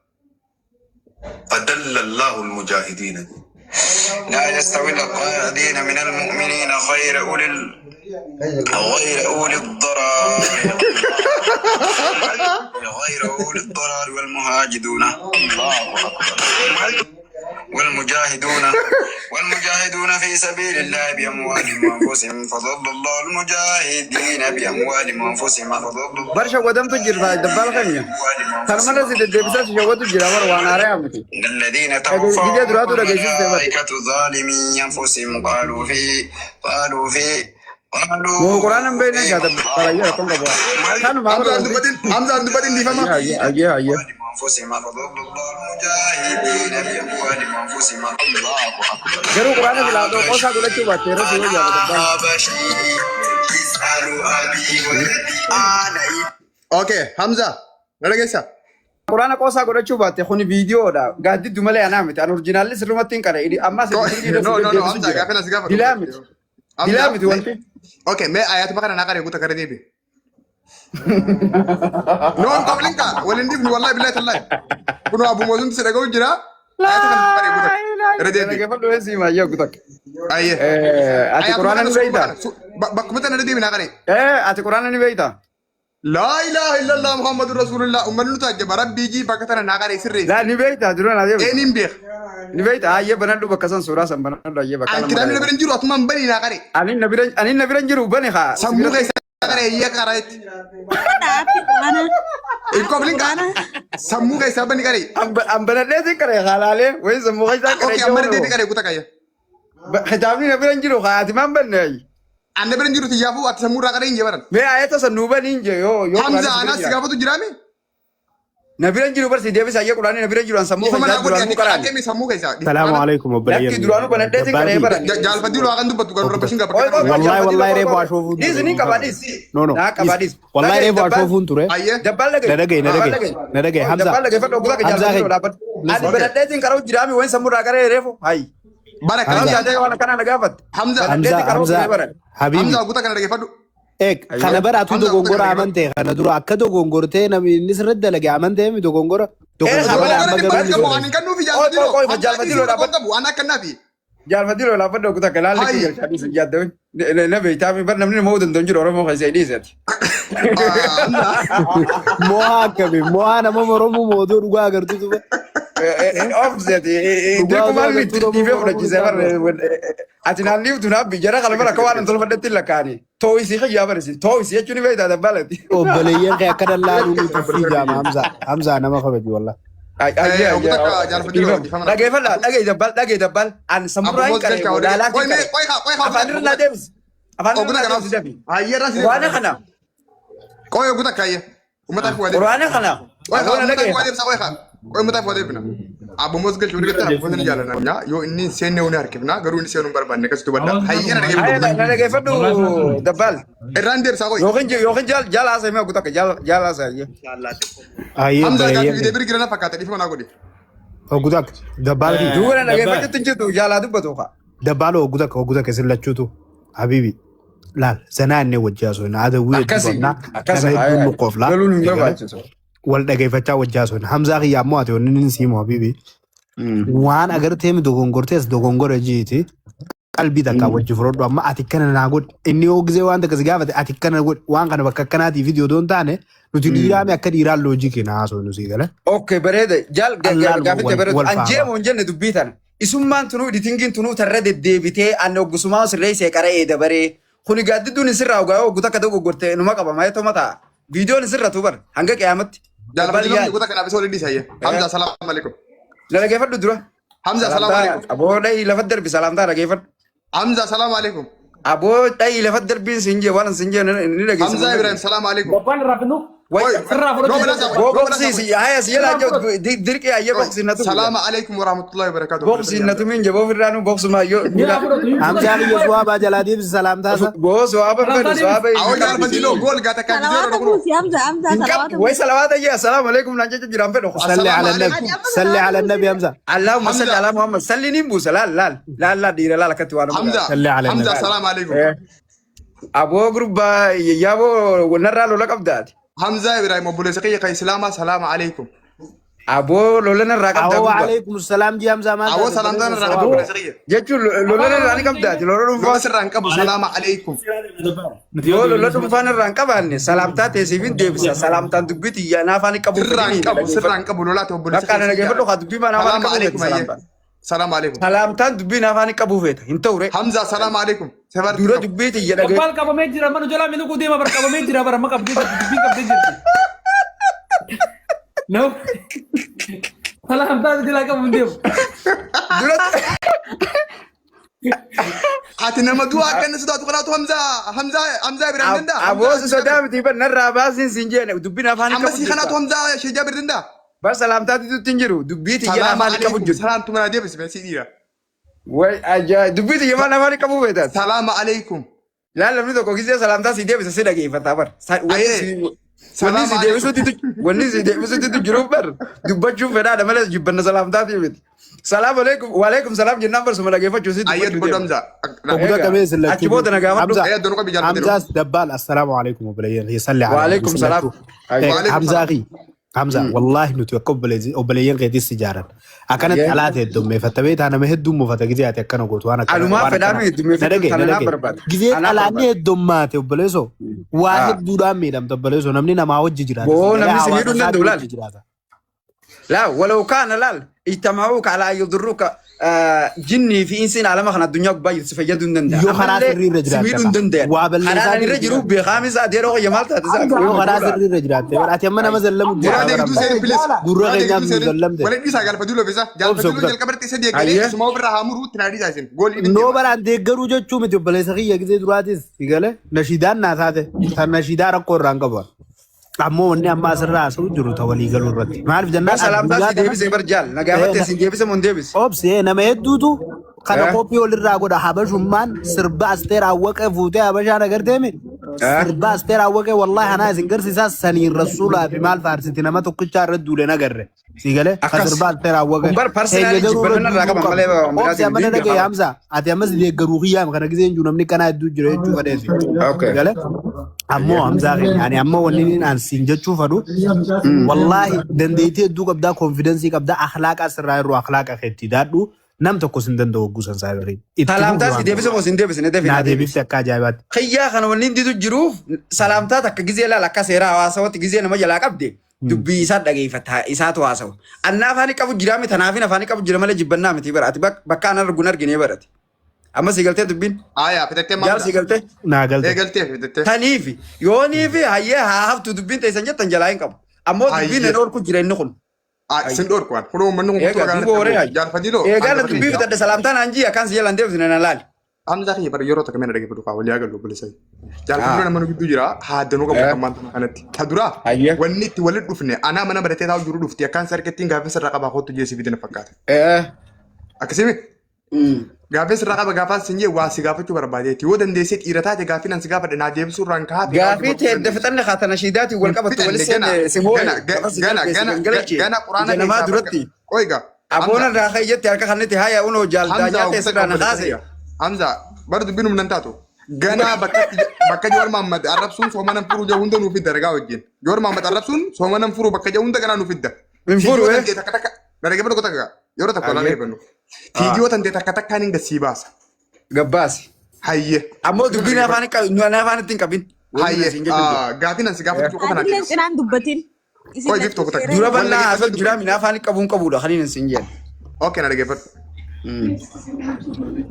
[SPEAKER 12] فدل الله المجاهدين
[SPEAKER 6] لا يستوي القاعدين من المؤمنين خير أولي غير أولي الضرر غير أولي الضرر والمهاجدون الله أكبر والمجاهدون والمجاهدون في سبيل الله بأموالهم وأنفسهم فضل الله المجاهدين بأموالهم وأنفسهم فضل الله
[SPEAKER 2] Bar shawwadamtu jirta dabbaal keenya. Kanuma si deddeebisaa si shawwatu jira bara waan haaraa miti.
[SPEAKER 6] إن الذين
[SPEAKER 2] Gidee
[SPEAKER 6] توفاهم
[SPEAKER 2] duraatu dhageessiste bara.
[SPEAKER 6] الملائكة ظالمي أنفسهم قالوا في قالوا في قالوا
[SPEAKER 2] Moo quraana hin beekne gaa dabbaal akkam qabu. Kanuma
[SPEAKER 1] Hamza hin dubbatin Hamza hin dubbatin dhiifama.
[SPEAKER 2] Hayyee hayyee hayyee.
[SPEAKER 6] أنفسهم فضل الله المجاهدين بأموالهم وأنفسهم الله أكبر
[SPEAKER 2] Garuu quraana filaa qoosaa godhachuu baatte irra si wayyaa dabbaal.
[SPEAKER 6] حبشي اسألوا أبي وجدي أنا
[SPEAKER 1] Okay Hamza na dhageessa.
[SPEAKER 2] Quraana qoosaa godhachuu baatte kuni viidiyoodha. Gaaddiddu malee anaa miti. Ani orjinaalli sirrumatti hin qare. Ammas
[SPEAKER 1] No no no Hamza gaafa na si gaafadhu.
[SPEAKER 2] Dilaa miti. Dilaa miti wanti.
[SPEAKER 1] Okay mee ayatuma kana naa qaree guuta gara deebi. No hin qablinka waliin dhiifnu wallahi billahi tallahi. Kunoo abu mootumti si dhaga'u jira. Ayata kana naa qaree guuta gara deebi.
[SPEAKER 2] Dhaggeeffadhu eessi maayyee guuta.
[SPEAKER 1] Ayyee.
[SPEAKER 2] Ati quraana ni beektaa?
[SPEAKER 1] Bakkuma tana deebi naa qaree.
[SPEAKER 2] Ati quraana ni beektaa?
[SPEAKER 1] Laa ilaaha illallah Muhammadur Rasulullah uummanni nu taajjaba rabbii jii bakka tana naa qaree sirreessi.
[SPEAKER 2] Laa ni beektaa dura naa deebi.
[SPEAKER 1] Eenyuun beeka.
[SPEAKER 2] Ni beektaa ayyee banadhu bakka san suuraa san banadhu ayyee bakka
[SPEAKER 1] An kitaabni na bira hin jiru atumaan banii naa qaree.
[SPEAKER 2] Ani na bira hin jiru bani haa.
[SPEAKER 1] Sammuu keessa qaree iyya qareetti. Hin qoblinka sammuu keessaa bani qaree.
[SPEAKER 2] An banadhee sin qaree haalaalee wayi sammuu keessaa qaree.
[SPEAKER 1] Okay amma deebi qaree guuta qayya.
[SPEAKER 2] Kitaabni na bira hin jiru haa ati maan banne ayi.
[SPEAKER 1] An na bira hin jiru tiyyaafuu ati sammuu irraa qaree hin jebaran.
[SPEAKER 2] Mee ayata san nuu bani hin jee yoo yoo.
[SPEAKER 1] Hamza anaas si gaafatu jiraame?
[SPEAKER 2] Na bira hin jiru barsi deebisa ayyee quraanii na bira hin jiru an sammuu
[SPEAKER 1] Dhiifama
[SPEAKER 2] keessaa
[SPEAKER 1] naa godhi
[SPEAKER 2] duraanuu
[SPEAKER 1] ati
[SPEAKER 2] qaraani.
[SPEAKER 1] qaree sammuu keessaa.
[SPEAKER 9] Salaamu alaikum obboleeyyan.
[SPEAKER 2] Lakki duraanuu banadhee sin qaree bara.
[SPEAKER 1] Jaalfadii loo kan dubbattu garuu rabba shingaa
[SPEAKER 2] Qoy
[SPEAKER 1] bakka
[SPEAKER 2] qoy qoy
[SPEAKER 9] Wallahi wallahi
[SPEAKER 2] jaalfadii
[SPEAKER 9] reefu ashoofuun
[SPEAKER 2] Dhiis
[SPEAKER 9] ture.
[SPEAKER 2] ni qaba dhiis.
[SPEAKER 9] No no.
[SPEAKER 2] Naa qaba dhiis.
[SPEAKER 9] Wallahi reefu ashoofuun ture.
[SPEAKER 1] Ayyee.
[SPEAKER 2] Dabbal dhagaye.
[SPEAKER 9] Na dhagaye na dhagaye na dhagaye Hamza.
[SPEAKER 2] Dabbal dhagaye fadhu oggolaa
[SPEAKER 9] Hamza
[SPEAKER 2] jaalfadii
[SPEAKER 9] keenya.
[SPEAKER 2] loo dhaabbadhu. Ani banadhee sin qaruu jiraami wayin sammuu irraa qaree reefu hayi.
[SPEAKER 1] Bara
[SPEAKER 2] Kanaaf
[SPEAKER 1] kana.
[SPEAKER 2] yaadee waan akkanaa na gaafatte.
[SPEAKER 1] Hamza.
[SPEAKER 9] Hamza Hamza Habibi.
[SPEAKER 1] Hamza guuta kana dhaggeeffadhu.
[SPEAKER 9] Eeg kana baraatu dogongora amantee kana dura akka dogongortee namni inni sirriitti dalage amantee mi dogongora dogongora amma garuu ni
[SPEAKER 1] Waan
[SPEAKER 9] sirreessa.
[SPEAKER 1] hin kennuufi
[SPEAKER 2] Qoy qoy qoy
[SPEAKER 1] jaalfadii
[SPEAKER 2] jaalfadii loo dhaabbadhu.
[SPEAKER 1] waan akkannaafi.
[SPEAKER 2] Jaalfadii loo dhaabbadhu oggolaa akka laalli
[SPEAKER 1] Hayi.
[SPEAKER 2] kiyya shaadhiis hin yaaddamin. Na beektaa bar namni nama danda'u hin jiru Oromoo keessa dhiisati.
[SPEAKER 9] Mo'aa akkami mo'aa nama Oromoo mootuu dhugaa agartuutu ba.
[SPEAKER 2] Oofseeti.
[SPEAKER 9] Dhugaa
[SPEAKER 2] Dirqumaan
[SPEAKER 9] agartuu
[SPEAKER 2] itti
[SPEAKER 9] nama
[SPEAKER 2] dhiibee
[SPEAKER 9] Oromoo
[SPEAKER 2] fudhachiisee bar ati naan dhiibtu naaf jara kana bara akka waan hin tolfadhetti hin lakkaa'ani. Too'isii kiyyaa barisi. Too'isii jechuun ni beektaa dabbalati.
[SPEAKER 9] Obboleeyyan kee akka dallaa nuti tuffii jaama Hamza Hamza nama kabaji wallah.
[SPEAKER 2] Dhageeffadhaa dhagee dabbal dhagee dabbal an sammuraa hin qaree laalaa hin qaree. Afaan irra naa deebisi. Afaan irra naa deebisi dafi. Quraana kana.
[SPEAKER 1] Qoy guuta kaayye. Uummataaf waa deebisa.
[SPEAKER 2] Quraana kana.
[SPEAKER 1] Qoy uummataaf waa deebisa qoy haa. Qoy uummataaf waa deebina. Abbo Moos galchuu dhigatti abboonni ni jaallanna. Yoo inni hin seenne ni harkifna garuu inni seenuu hin barbaanne akkasitti hubadha. Hayyana dhaggeeffadhu.
[SPEAKER 2] Na dhageeffadhu dabbal.
[SPEAKER 1] Irraan deebisaa qoy.
[SPEAKER 2] Yookiin jaal haasa'e mee guuta akka jaal haasa'e.
[SPEAKER 9] Ayyee
[SPEAKER 1] Hamza gaaffii
[SPEAKER 9] obboleeyyan
[SPEAKER 1] deebii girana fakkaata dhiifama naa godhi.
[SPEAKER 9] Ogguta akka dabbaal
[SPEAKER 2] Duuba na dhageeffachuutti hin jirtu jaalaa dubbatu haa.
[SPEAKER 9] dabbaal ogguta akka ogguta akka isin lachuutu habibi laal zanaa inni wajjii haasofna adawwii hedduu
[SPEAKER 2] Akkasi
[SPEAKER 9] qabna
[SPEAKER 2] akkasi
[SPEAKER 9] nama hedduun nu qofla
[SPEAKER 2] loluun hin barbaachisu.
[SPEAKER 9] wal dhageeffachaa wajjii haasofna Hamzaa kiyya ammoo ati wanni inni siimu habibi waan agartee mi dogongortees dogongora jiiti qalbii takkaa wajji fudhadhu amma ati kana naa godhi inni yoo gisee waan takka si gaafate ati kana godhi waan kana bakka akkanaatii fi odoo hin taane nuti dhiiraami akka dhiiraan loojii keenya haasofnu sii gala.
[SPEAKER 2] Okay bareeda jaal
[SPEAKER 9] Allaan
[SPEAKER 2] gaafitte
[SPEAKER 9] wal
[SPEAKER 2] bareedu
[SPEAKER 9] wal
[SPEAKER 2] an
[SPEAKER 9] faama.
[SPEAKER 2] jeemo hin jenne dubbii tana isummaan tunuu editingiin tunuu tarra deddeebitee an oggusumaa sirreessee qara'ee dabaree kuni gaaddidduun hin sirraa ogaa oggu takka dogoggorte numa qaba maayee toma ta'a viidiyoon hin sirratu bar hanga qiyaamatti. Dabbal
[SPEAKER 1] Jaalfadii
[SPEAKER 2] yaali.
[SPEAKER 1] guuta kanaaf isa waliin dhiisa hayyee. Hamza salaamu alaikum.
[SPEAKER 2] Na dhageeffadhu dura.
[SPEAKER 1] Hamza salaamu alaikum.
[SPEAKER 2] Aboo dhahii lafa darbi salaamtaa dhageeffadhu.
[SPEAKER 1] Hamza salaamu alaikum.
[SPEAKER 2] Aboo dhahii lafa darbiin siin jee waan siin jee ni dhageessa.
[SPEAKER 1] Hamza Ibrahim salaamu alaikum.
[SPEAKER 3] Dabbal irraa finnu.
[SPEAKER 2] Way
[SPEAKER 3] Sirraa
[SPEAKER 1] Noo
[SPEAKER 3] fudhachuu
[SPEAKER 1] badhaasa
[SPEAKER 2] boo
[SPEAKER 1] noo badhaasa
[SPEAKER 2] boqsiisi haya si jalaa dirqii ayyee boqsiin na tumi.
[SPEAKER 1] Salaama alaikum warahmatullahi wabarakatuh.
[SPEAKER 2] Boqsiin na tumiin jaboo ofirraa nu boqsumaa yoo
[SPEAKER 3] Yaa fudhatu.
[SPEAKER 9] Hamzaan iyya suwaabaa jalaa deebisi salaamtaa isaa.
[SPEAKER 2] boo suwaaba fedhu suwaaba
[SPEAKER 1] Awwa
[SPEAKER 2] hin
[SPEAKER 1] jaal
[SPEAKER 2] qabdu.
[SPEAKER 1] Fadiloo gool gaata kan
[SPEAKER 10] Salawaata
[SPEAKER 1] zeero
[SPEAKER 10] buusi Hamza Hamza
[SPEAKER 2] Hin
[SPEAKER 10] salawaata
[SPEAKER 2] qabdu way
[SPEAKER 10] buusi.
[SPEAKER 2] salawaata jee assalaamu alaikum naan jecha jiraan fedhu.
[SPEAKER 9] Salli
[SPEAKER 1] Assalaamu
[SPEAKER 9] ala nabi.
[SPEAKER 1] alaikum.
[SPEAKER 10] Ati amma
[SPEAKER 9] Salli
[SPEAKER 10] salawaata
[SPEAKER 9] ala nabi
[SPEAKER 10] buusi.
[SPEAKER 9] Hamza.
[SPEAKER 2] Allahumma salli
[SPEAKER 1] Hamza
[SPEAKER 2] ala Muhammad salli niin buusa laal laal laal laal dhiira laal akkatti waan nama
[SPEAKER 1] Hamza
[SPEAKER 2] gaara.
[SPEAKER 9] Salli ala
[SPEAKER 1] Hamza
[SPEAKER 9] nabi.
[SPEAKER 1] assalaamu alaikum.
[SPEAKER 2] Aboo gurbaa yaaboo narraa lola qabdaati.
[SPEAKER 1] Hamza Ibrahim obboleessa kiyya kan Islaamaa salaamu alaikum.
[SPEAKER 2] Aboo lola narraa qabdaa
[SPEAKER 9] Awwa
[SPEAKER 2] gurbaa.
[SPEAKER 9] alaikum salaam ji Hamza maal
[SPEAKER 1] Awwa
[SPEAKER 9] taate
[SPEAKER 1] salaamtaa
[SPEAKER 9] obboleessa
[SPEAKER 1] narraa qabdu
[SPEAKER 9] suwaabaa.
[SPEAKER 1] obboleessa kiyya.
[SPEAKER 2] Jechuun lola narraa ni qabdaati lola
[SPEAKER 1] Lola
[SPEAKER 2] dhuunfaa.
[SPEAKER 1] sirraa hin qabu salaama alaikum.
[SPEAKER 3] Nuti yoo
[SPEAKER 2] Yoo lola
[SPEAKER 3] deebinu
[SPEAKER 2] dhuunfaa narraa hin qabaanne salaamtaa teessiif hin deebisa. Salaamtaan dubbii xiyyaa naafaan hin qabu
[SPEAKER 1] Sirraa hin
[SPEAKER 2] fedhini
[SPEAKER 1] qabu sirraa
[SPEAKER 2] dhaggeeffadhu.
[SPEAKER 1] hin qabu lolaati obboleessa
[SPEAKER 2] Bakka
[SPEAKER 1] kiyya
[SPEAKER 2] ana
[SPEAKER 1] si
[SPEAKER 2] dhaggeeffadhu
[SPEAKER 1] jaalladha.
[SPEAKER 2] haa dubbii maan afaan hin
[SPEAKER 1] Salaama
[SPEAKER 2] qabu feete
[SPEAKER 1] alaikum ayyee.
[SPEAKER 2] salaamtaan.
[SPEAKER 1] Salaama alaikum.
[SPEAKER 2] Salaamtaan dubbii afaan hin qabu feeta hin ta'u ree.
[SPEAKER 1] Hamza salaama alaikum. Sefarti
[SPEAKER 2] Dura
[SPEAKER 1] qabu.
[SPEAKER 2] dubbii xiyya dhagee.
[SPEAKER 3] Dabbaal qabamee jira mana jalaa miliquu deema bara qabamee jira bara amma qabdee jirti dubbiin qabdee jirti. Nama salaamtaa jalaa qabu hin deemu.
[SPEAKER 2] Dura
[SPEAKER 1] Ati nama du'aa akka inni sodaatu kanaatu Hamza Hamza Hamza Ibrahim danda'a. Hamza
[SPEAKER 2] aboo si sodaa miti bar narraa baasiin siin jeene dubbiin afaan hin
[SPEAKER 1] Amma
[SPEAKER 2] qabu
[SPEAKER 1] si kanaatu
[SPEAKER 2] jirta.
[SPEAKER 1] Hamza Shee Jaabir danda'a.
[SPEAKER 2] Bar salaamtaatu tutti hin jiru dubbii xiyya
[SPEAKER 1] Salaama
[SPEAKER 2] afaan hin qabu
[SPEAKER 1] alaikum.
[SPEAKER 2] jirtu.
[SPEAKER 1] Salaamtu mana deebisi mee si dhiira.
[SPEAKER 2] Way ajaa'ib dubbii xiyya maan afaan hin qabu feetaati.
[SPEAKER 1] Salaama alaikum.
[SPEAKER 2] Laal namni tokko gisee salaamtaa si deebisa si dhageeffata bar. Wanni
[SPEAKER 1] Ayee.
[SPEAKER 2] si wanni
[SPEAKER 1] Salaama
[SPEAKER 2] si
[SPEAKER 1] alaikum.
[SPEAKER 2] deebisutti wanni si deebisutti jiruuf bar dubbachuun fedhaadha malee jibbanna salaamtaatii miti. Salaam alaikum waalaikum salaam jennaan bar suma dhageeffachuu si
[SPEAKER 1] Ayyee
[SPEAKER 2] dubbachuu
[SPEAKER 1] dubbadhu
[SPEAKER 2] deema.
[SPEAKER 1] Hamza.
[SPEAKER 9] Oguda
[SPEAKER 2] Egaa
[SPEAKER 9] qabee
[SPEAKER 2] achi
[SPEAKER 9] sillachuu
[SPEAKER 2] booda na gaafadhu.
[SPEAKER 9] Hamza
[SPEAKER 1] Ayyee addunuu qabi jaal Fadiloo.
[SPEAKER 9] Hamzaas dabbaal assalaamu alaikum obboleeyyan salli ala nabi
[SPEAKER 2] Waalaikum salaam.
[SPEAKER 9] sillachuu.
[SPEAKER 1] Waalaikum
[SPEAKER 9] Hamzaa
[SPEAKER 1] salaam.
[SPEAKER 9] fi Hamza wallaahi nuti akka obboleeyyan keetis si jaaran. Akkanatti
[SPEAKER 2] Ayyee.
[SPEAKER 9] alaate heddummeeffatta beektaa nama hedduu muufata gizee ati akkana gootu waan akkana
[SPEAKER 2] Alumaa
[SPEAKER 9] waan
[SPEAKER 2] fedhaa
[SPEAKER 9] akkana.
[SPEAKER 2] mi
[SPEAKER 9] Na
[SPEAKER 2] heddummeeffachuu
[SPEAKER 9] dhagaye na
[SPEAKER 2] tana naa
[SPEAKER 9] dhagaye.
[SPEAKER 2] barbaada.
[SPEAKER 9] Gizee
[SPEAKER 2] Anaa
[SPEAKER 9] xalaanni
[SPEAKER 2] barbaada.
[SPEAKER 9] heddummaate obboleessoo waa
[SPEAKER 2] Ah.
[SPEAKER 9] hedduudhaan miidhamta obboleessoo namni namaa wajji jiraata.
[SPEAKER 2] Boo
[SPEAKER 9] Si galee
[SPEAKER 2] namni si
[SPEAKER 9] hawaasa
[SPEAKER 2] miidhuu hin
[SPEAKER 9] isaatii
[SPEAKER 2] danda'u laal.
[SPEAKER 9] wajji jiraata.
[SPEAKER 2] لا ولو كان لال اجتمعوك على أن يضروك jinnii fi insiin alama kana addunyaa gubbaa jirtu si fayyaduu hin danda'an.
[SPEAKER 9] Yoo karaa
[SPEAKER 2] Ammallee
[SPEAKER 9] sirrii irra
[SPEAKER 2] si
[SPEAKER 9] jiraatte
[SPEAKER 2] miidhuu hin
[SPEAKER 9] qaba.
[SPEAKER 2] danda'an.
[SPEAKER 9] Waa
[SPEAKER 2] Karaan
[SPEAKER 9] balleessaa
[SPEAKER 2] ani irra jiru beekaamis ati yeroo qiyya maal taate isaa
[SPEAKER 9] Yoo karaa sirrii irra jiraatte bara ati amma nama zallamu
[SPEAKER 1] Gurraa
[SPEAKER 9] jirta bara
[SPEAKER 1] deegduu
[SPEAKER 9] amma.
[SPEAKER 1] seeni please.
[SPEAKER 9] Gurra
[SPEAKER 1] Gurraa
[SPEAKER 9] keenyaaf
[SPEAKER 1] deegduu
[SPEAKER 9] nu
[SPEAKER 1] seeni.
[SPEAKER 9] zallamte.
[SPEAKER 1] Waliin dhiisaa galfaduu lofisa.
[SPEAKER 9] Obsa
[SPEAKER 1] Galfaduu
[SPEAKER 9] obsa.
[SPEAKER 1] jalqabarratti isa deeggaree
[SPEAKER 2] Ayyee.
[SPEAKER 1] isuma ofirraa haa muruu itti naa dhiisaa isin. Goolii
[SPEAKER 9] Noo
[SPEAKER 1] deema.
[SPEAKER 9] baraan deeggaruu jechuu miti obboleessa kiyya gisee duraatis si galee nashiidaan naa taate tan nashiidaa rakkoo irraan qabu. Ammoo wanni amma asirraa haasa'u jiru ta walii galuu irratti. Maaliif
[SPEAKER 2] Bar
[SPEAKER 9] jennaan
[SPEAKER 2] salaamtaa
[SPEAKER 9] addunyaa
[SPEAKER 2] si
[SPEAKER 9] kana
[SPEAKER 2] deebisee bar jaal na gaafatte si deebise moo hin deebise?
[SPEAKER 9] obsee nama hedduutu kana
[SPEAKER 2] Eh?
[SPEAKER 9] koppii walirraa godha habashummaan sirba asteer awwaqee fuutee habashaan agarteemi
[SPEAKER 2] Eh?
[SPEAKER 9] sirba asteer awwaqee wallaahi anaa isin garsiisaa saniin rasuulaa fi maal faarsiti nama tokkichaa irra duule nagarre si galee ka
[SPEAKER 2] Akkas.
[SPEAKER 9] sirba asteer awwaqee
[SPEAKER 2] Kun bar
[SPEAKER 9] keenya
[SPEAKER 2] personally
[SPEAKER 9] garuu irra
[SPEAKER 2] jibbanna irraa
[SPEAKER 9] duuluu
[SPEAKER 2] qaban
[SPEAKER 9] qabna
[SPEAKER 2] malee waan
[SPEAKER 9] obsi
[SPEAKER 2] biraatiin
[SPEAKER 9] amma na
[SPEAKER 2] hin
[SPEAKER 9] dhagaye
[SPEAKER 2] beekamu.
[SPEAKER 9] Hamza ati ammas deeggaruu kiyyaam kana giseen jiru namni kanaa hedduu jira jechuu fedheesi
[SPEAKER 2] Okay.
[SPEAKER 9] si galee ammoo Hamzaa keenya ani ammoo wanni inni aan siin jechuu fedhu wallaahi dandeettii hedduu qabdaa konfidensii qabdaa akhlaaqa sirraa yeroo akhlaaqa keetti daadhu nam tokko sin danda'u hogguu san saayibarii itti fufi
[SPEAKER 2] Salaamtaa si
[SPEAKER 9] waan
[SPEAKER 2] deebise
[SPEAKER 9] ta'eef
[SPEAKER 2] moo si hin deebisne dafii
[SPEAKER 9] naa
[SPEAKER 2] naa deebisi.
[SPEAKER 9] deebifte akka ajaa'ibaatti.
[SPEAKER 2] Xiyyaa kana wanni inni jiruuf salaamtaa takka gizee laal akka seera hawaasawatti gizee nama jalaa qabde dubbii isaa dhageeffata isaatu haasawa. Annaa afaan qabu jira miti tanaafin afaan qabu jira malee jibbannaa miti bara ati bakka an argu hin argine barate. Amma si galtee dubbiin
[SPEAKER 1] Aayaa fitattee
[SPEAKER 2] jaal
[SPEAKER 1] maamila.
[SPEAKER 2] si galtee
[SPEAKER 9] Naa galte.
[SPEAKER 1] Eegaltee fitattee.
[SPEAKER 2] taniifi yooniifi hayyee haa haftu dubbiin teessan jettan jalaa hin qabu. Ammoo dubbiin
[SPEAKER 1] Hayyee.
[SPEAKER 2] hin dhorku jira inni kun.
[SPEAKER 1] Sin dhorku waan. Kunoo uummanni kun guutuu
[SPEAKER 2] Eegaa
[SPEAKER 1] magaalaa
[SPEAKER 2] duuba horee
[SPEAKER 1] irratti
[SPEAKER 2] hayi.
[SPEAKER 1] Jaalfadiloo.
[SPEAKER 2] Eegaa na dubbii fitadhe salaamtaan hanjii akkaan si jalaan deebisne na laali.
[SPEAKER 1] Hamzaa kiyya bara yeroo takka mena dhaggeeffatu kaa walii agallu obboleessa. Jaalfadiloo nama nu gidduu jira haaddanuu qabu kan maanta kanatti. Ta duraa
[SPEAKER 2] Hayyee.
[SPEAKER 1] wanni itti walitti dhufne anaa mana baratee taa'u jiru dhufti akkaan sarkettiin gaaffii sirraa qabaa kootu jeesii fidina fakkaata. Akkasimi gaaffii sirraa qaba gaafaan sin jee waa si gaafachuu barbaadeeti yoo dandeessee dhiira taate gaaffii nan si gaafadhe naa deebisuu irraan kaa'ate.
[SPEAKER 2] Gaafii ta'e edda fixanne kaatana shiidaatiin wal qabattu
[SPEAKER 1] Fixanne
[SPEAKER 2] walis
[SPEAKER 1] gana
[SPEAKER 2] si moo'e
[SPEAKER 1] gana
[SPEAKER 2] lafa si
[SPEAKER 1] gana
[SPEAKER 2] darbeessi
[SPEAKER 1] gana
[SPEAKER 2] gangalachee
[SPEAKER 1] gana quraana
[SPEAKER 2] ija namaa
[SPEAKER 1] keessaa bakka
[SPEAKER 2] duratti
[SPEAKER 1] qoiga
[SPEAKER 2] aboon
[SPEAKER 1] Hamza
[SPEAKER 2] irraa ka'e jette harka kanatti haya unoo jaal
[SPEAKER 1] Hamza
[SPEAKER 2] daanyaa ta'e
[SPEAKER 1] oggisa
[SPEAKER 2] sirraa na
[SPEAKER 1] obboleessa
[SPEAKER 2] kaase.
[SPEAKER 1] kiyya. Hamza bara dubbiin humna hin taatu. Ganaa bakka Jowaar Mohaammed arrabsuun sooma nan furuu jedhu hunda nuuf fidda ragaa wajjin. Jowaar Mohaammed arrabsuun sooma nan furuu bakka jedhu hunda ganaa nuuf fidda.
[SPEAKER 2] Hin furu
[SPEAKER 1] Fiidiyoo
[SPEAKER 2] eh.
[SPEAKER 1] tantee takka takka na dhaggeeffadhu tokko takka yeroo tokko laa
[SPEAKER 2] Hayyee.
[SPEAKER 1] dhaggeeffannu. Fiidiyoo tantee takka takkaan hin gassii baasa.
[SPEAKER 2] Gabbaasi.
[SPEAKER 1] Hayyee.
[SPEAKER 2] Ammoo dubbiin afaan afaan ittiin qabin. Wanni
[SPEAKER 1] Hayyee.
[SPEAKER 2] siin jechuun jiru.
[SPEAKER 1] Gaafiin ansi gaafachuu qofa naa
[SPEAKER 10] Adilleen
[SPEAKER 1] deebisi.
[SPEAKER 10] cinaan dubbatin. Isin
[SPEAKER 1] Qoy biif tokko
[SPEAKER 10] lachuu
[SPEAKER 1] takka.
[SPEAKER 10] seera
[SPEAKER 2] Dura
[SPEAKER 10] hin
[SPEAKER 1] Wal
[SPEAKER 2] bal'aa haasoo
[SPEAKER 1] dhaggeeffadhu
[SPEAKER 2] jiraa
[SPEAKER 1] dubbii.
[SPEAKER 2] mina afaan qabuun qabuudha kan inni siin jedhu.
[SPEAKER 1] Okay na dhaggeeffadhu.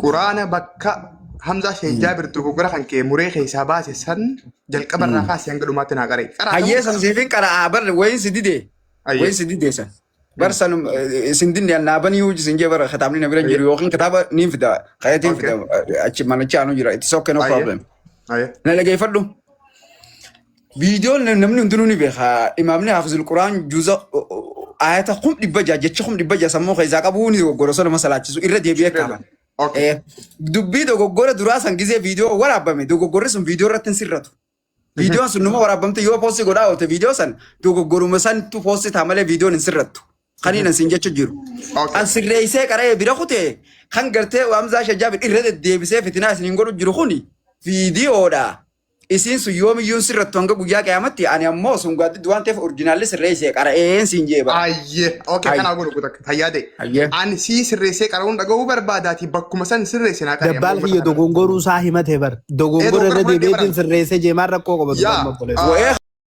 [SPEAKER 1] Quraana bakka Hamzaa Sheekh Jaabir dogoggora kan kee muree keessaa baase san jalqaba irraa kaasee hanga dhumaatti naa qaree. Qaraa
[SPEAKER 2] Hayyee
[SPEAKER 1] ta'uu
[SPEAKER 2] san siifin qara'aa bar wayin si dide.
[SPEAKER 1] Hayyee.
[SPEAKER 2] Wayin si dide san. Bar san isin dinne naabanii huji sin jee bara kitaabni na bira hin jiru yookiin kitaaba niin fida kayatiin
[SPEAKER 1] Okay.
[SPEAKER 2] fida achi manicha anu jira it's okay no
[SPEAKER 1] Hayyee.
[SPEAKER 2] problem.
[SPEAKER 1] Hayyee.
[SPEAKER 2] Na dhageeffadhu. Viidiyoon namni hundinuu ni beeka. Imaamni Haafizul Quraan juuza ayata 600,000 jecha 600,000 sammuu keessaa qabuu ni dogoggora osoo nama salaachisu irra deebi'ee kaaba. Dubbii dogoggora duraa san gizee viidiyoo waraabame dogoggorri sun viidiyoo irratti hin sirratu. Viidiyoon sun numa waraabamte yoo poostii godhaa oolte viidiyoo san dogoggoruma santu poostii ta'a malee viidiyoon hin sirrattu. Kaniin an siin jechu jiru. An sirreessee qara'ee bira kutee kan gartee Hamzaa Shajjaabir irra deddeebisee fitinaa isiniin godhu jiru kuni viidiyoodha. Isiin sun yoomiyyuu hin sirrattu hanga guyyaa qiyaamatti ani ammoo sun gaaddiddu waan ta'eef orjinaalli sirreessee qara'een siin jee bara.
[SPEAKER 1] Ayyee, okay, kanaa godhu kutak fayyaa ta'e.
[SPEAKER 2] Ayyee.
[SPEAKER 1] Ani sii sirreessee qara'uun dhaga'uu barbaadaati bakkuma san sirreesse naa qara'e.
[SPEAKER 9] Dabbaal kiyya dogongoruu isaa himate bar. Dogongora
[SPEAKER 1] Dogongora
[SPEAKER 9] irra
[SPEAKER 1] fudhadhee
[SPEAKER 9] deebi'eetiin
[SPEAKER 1] baran.
[SPEAKER 9] sirreessee jeemaan rakkoo qabatu
[SPEAKER 1] Yaa,
[SPEAKER 9] amma obboleessa.
[SPEAKER 2] Wa'ee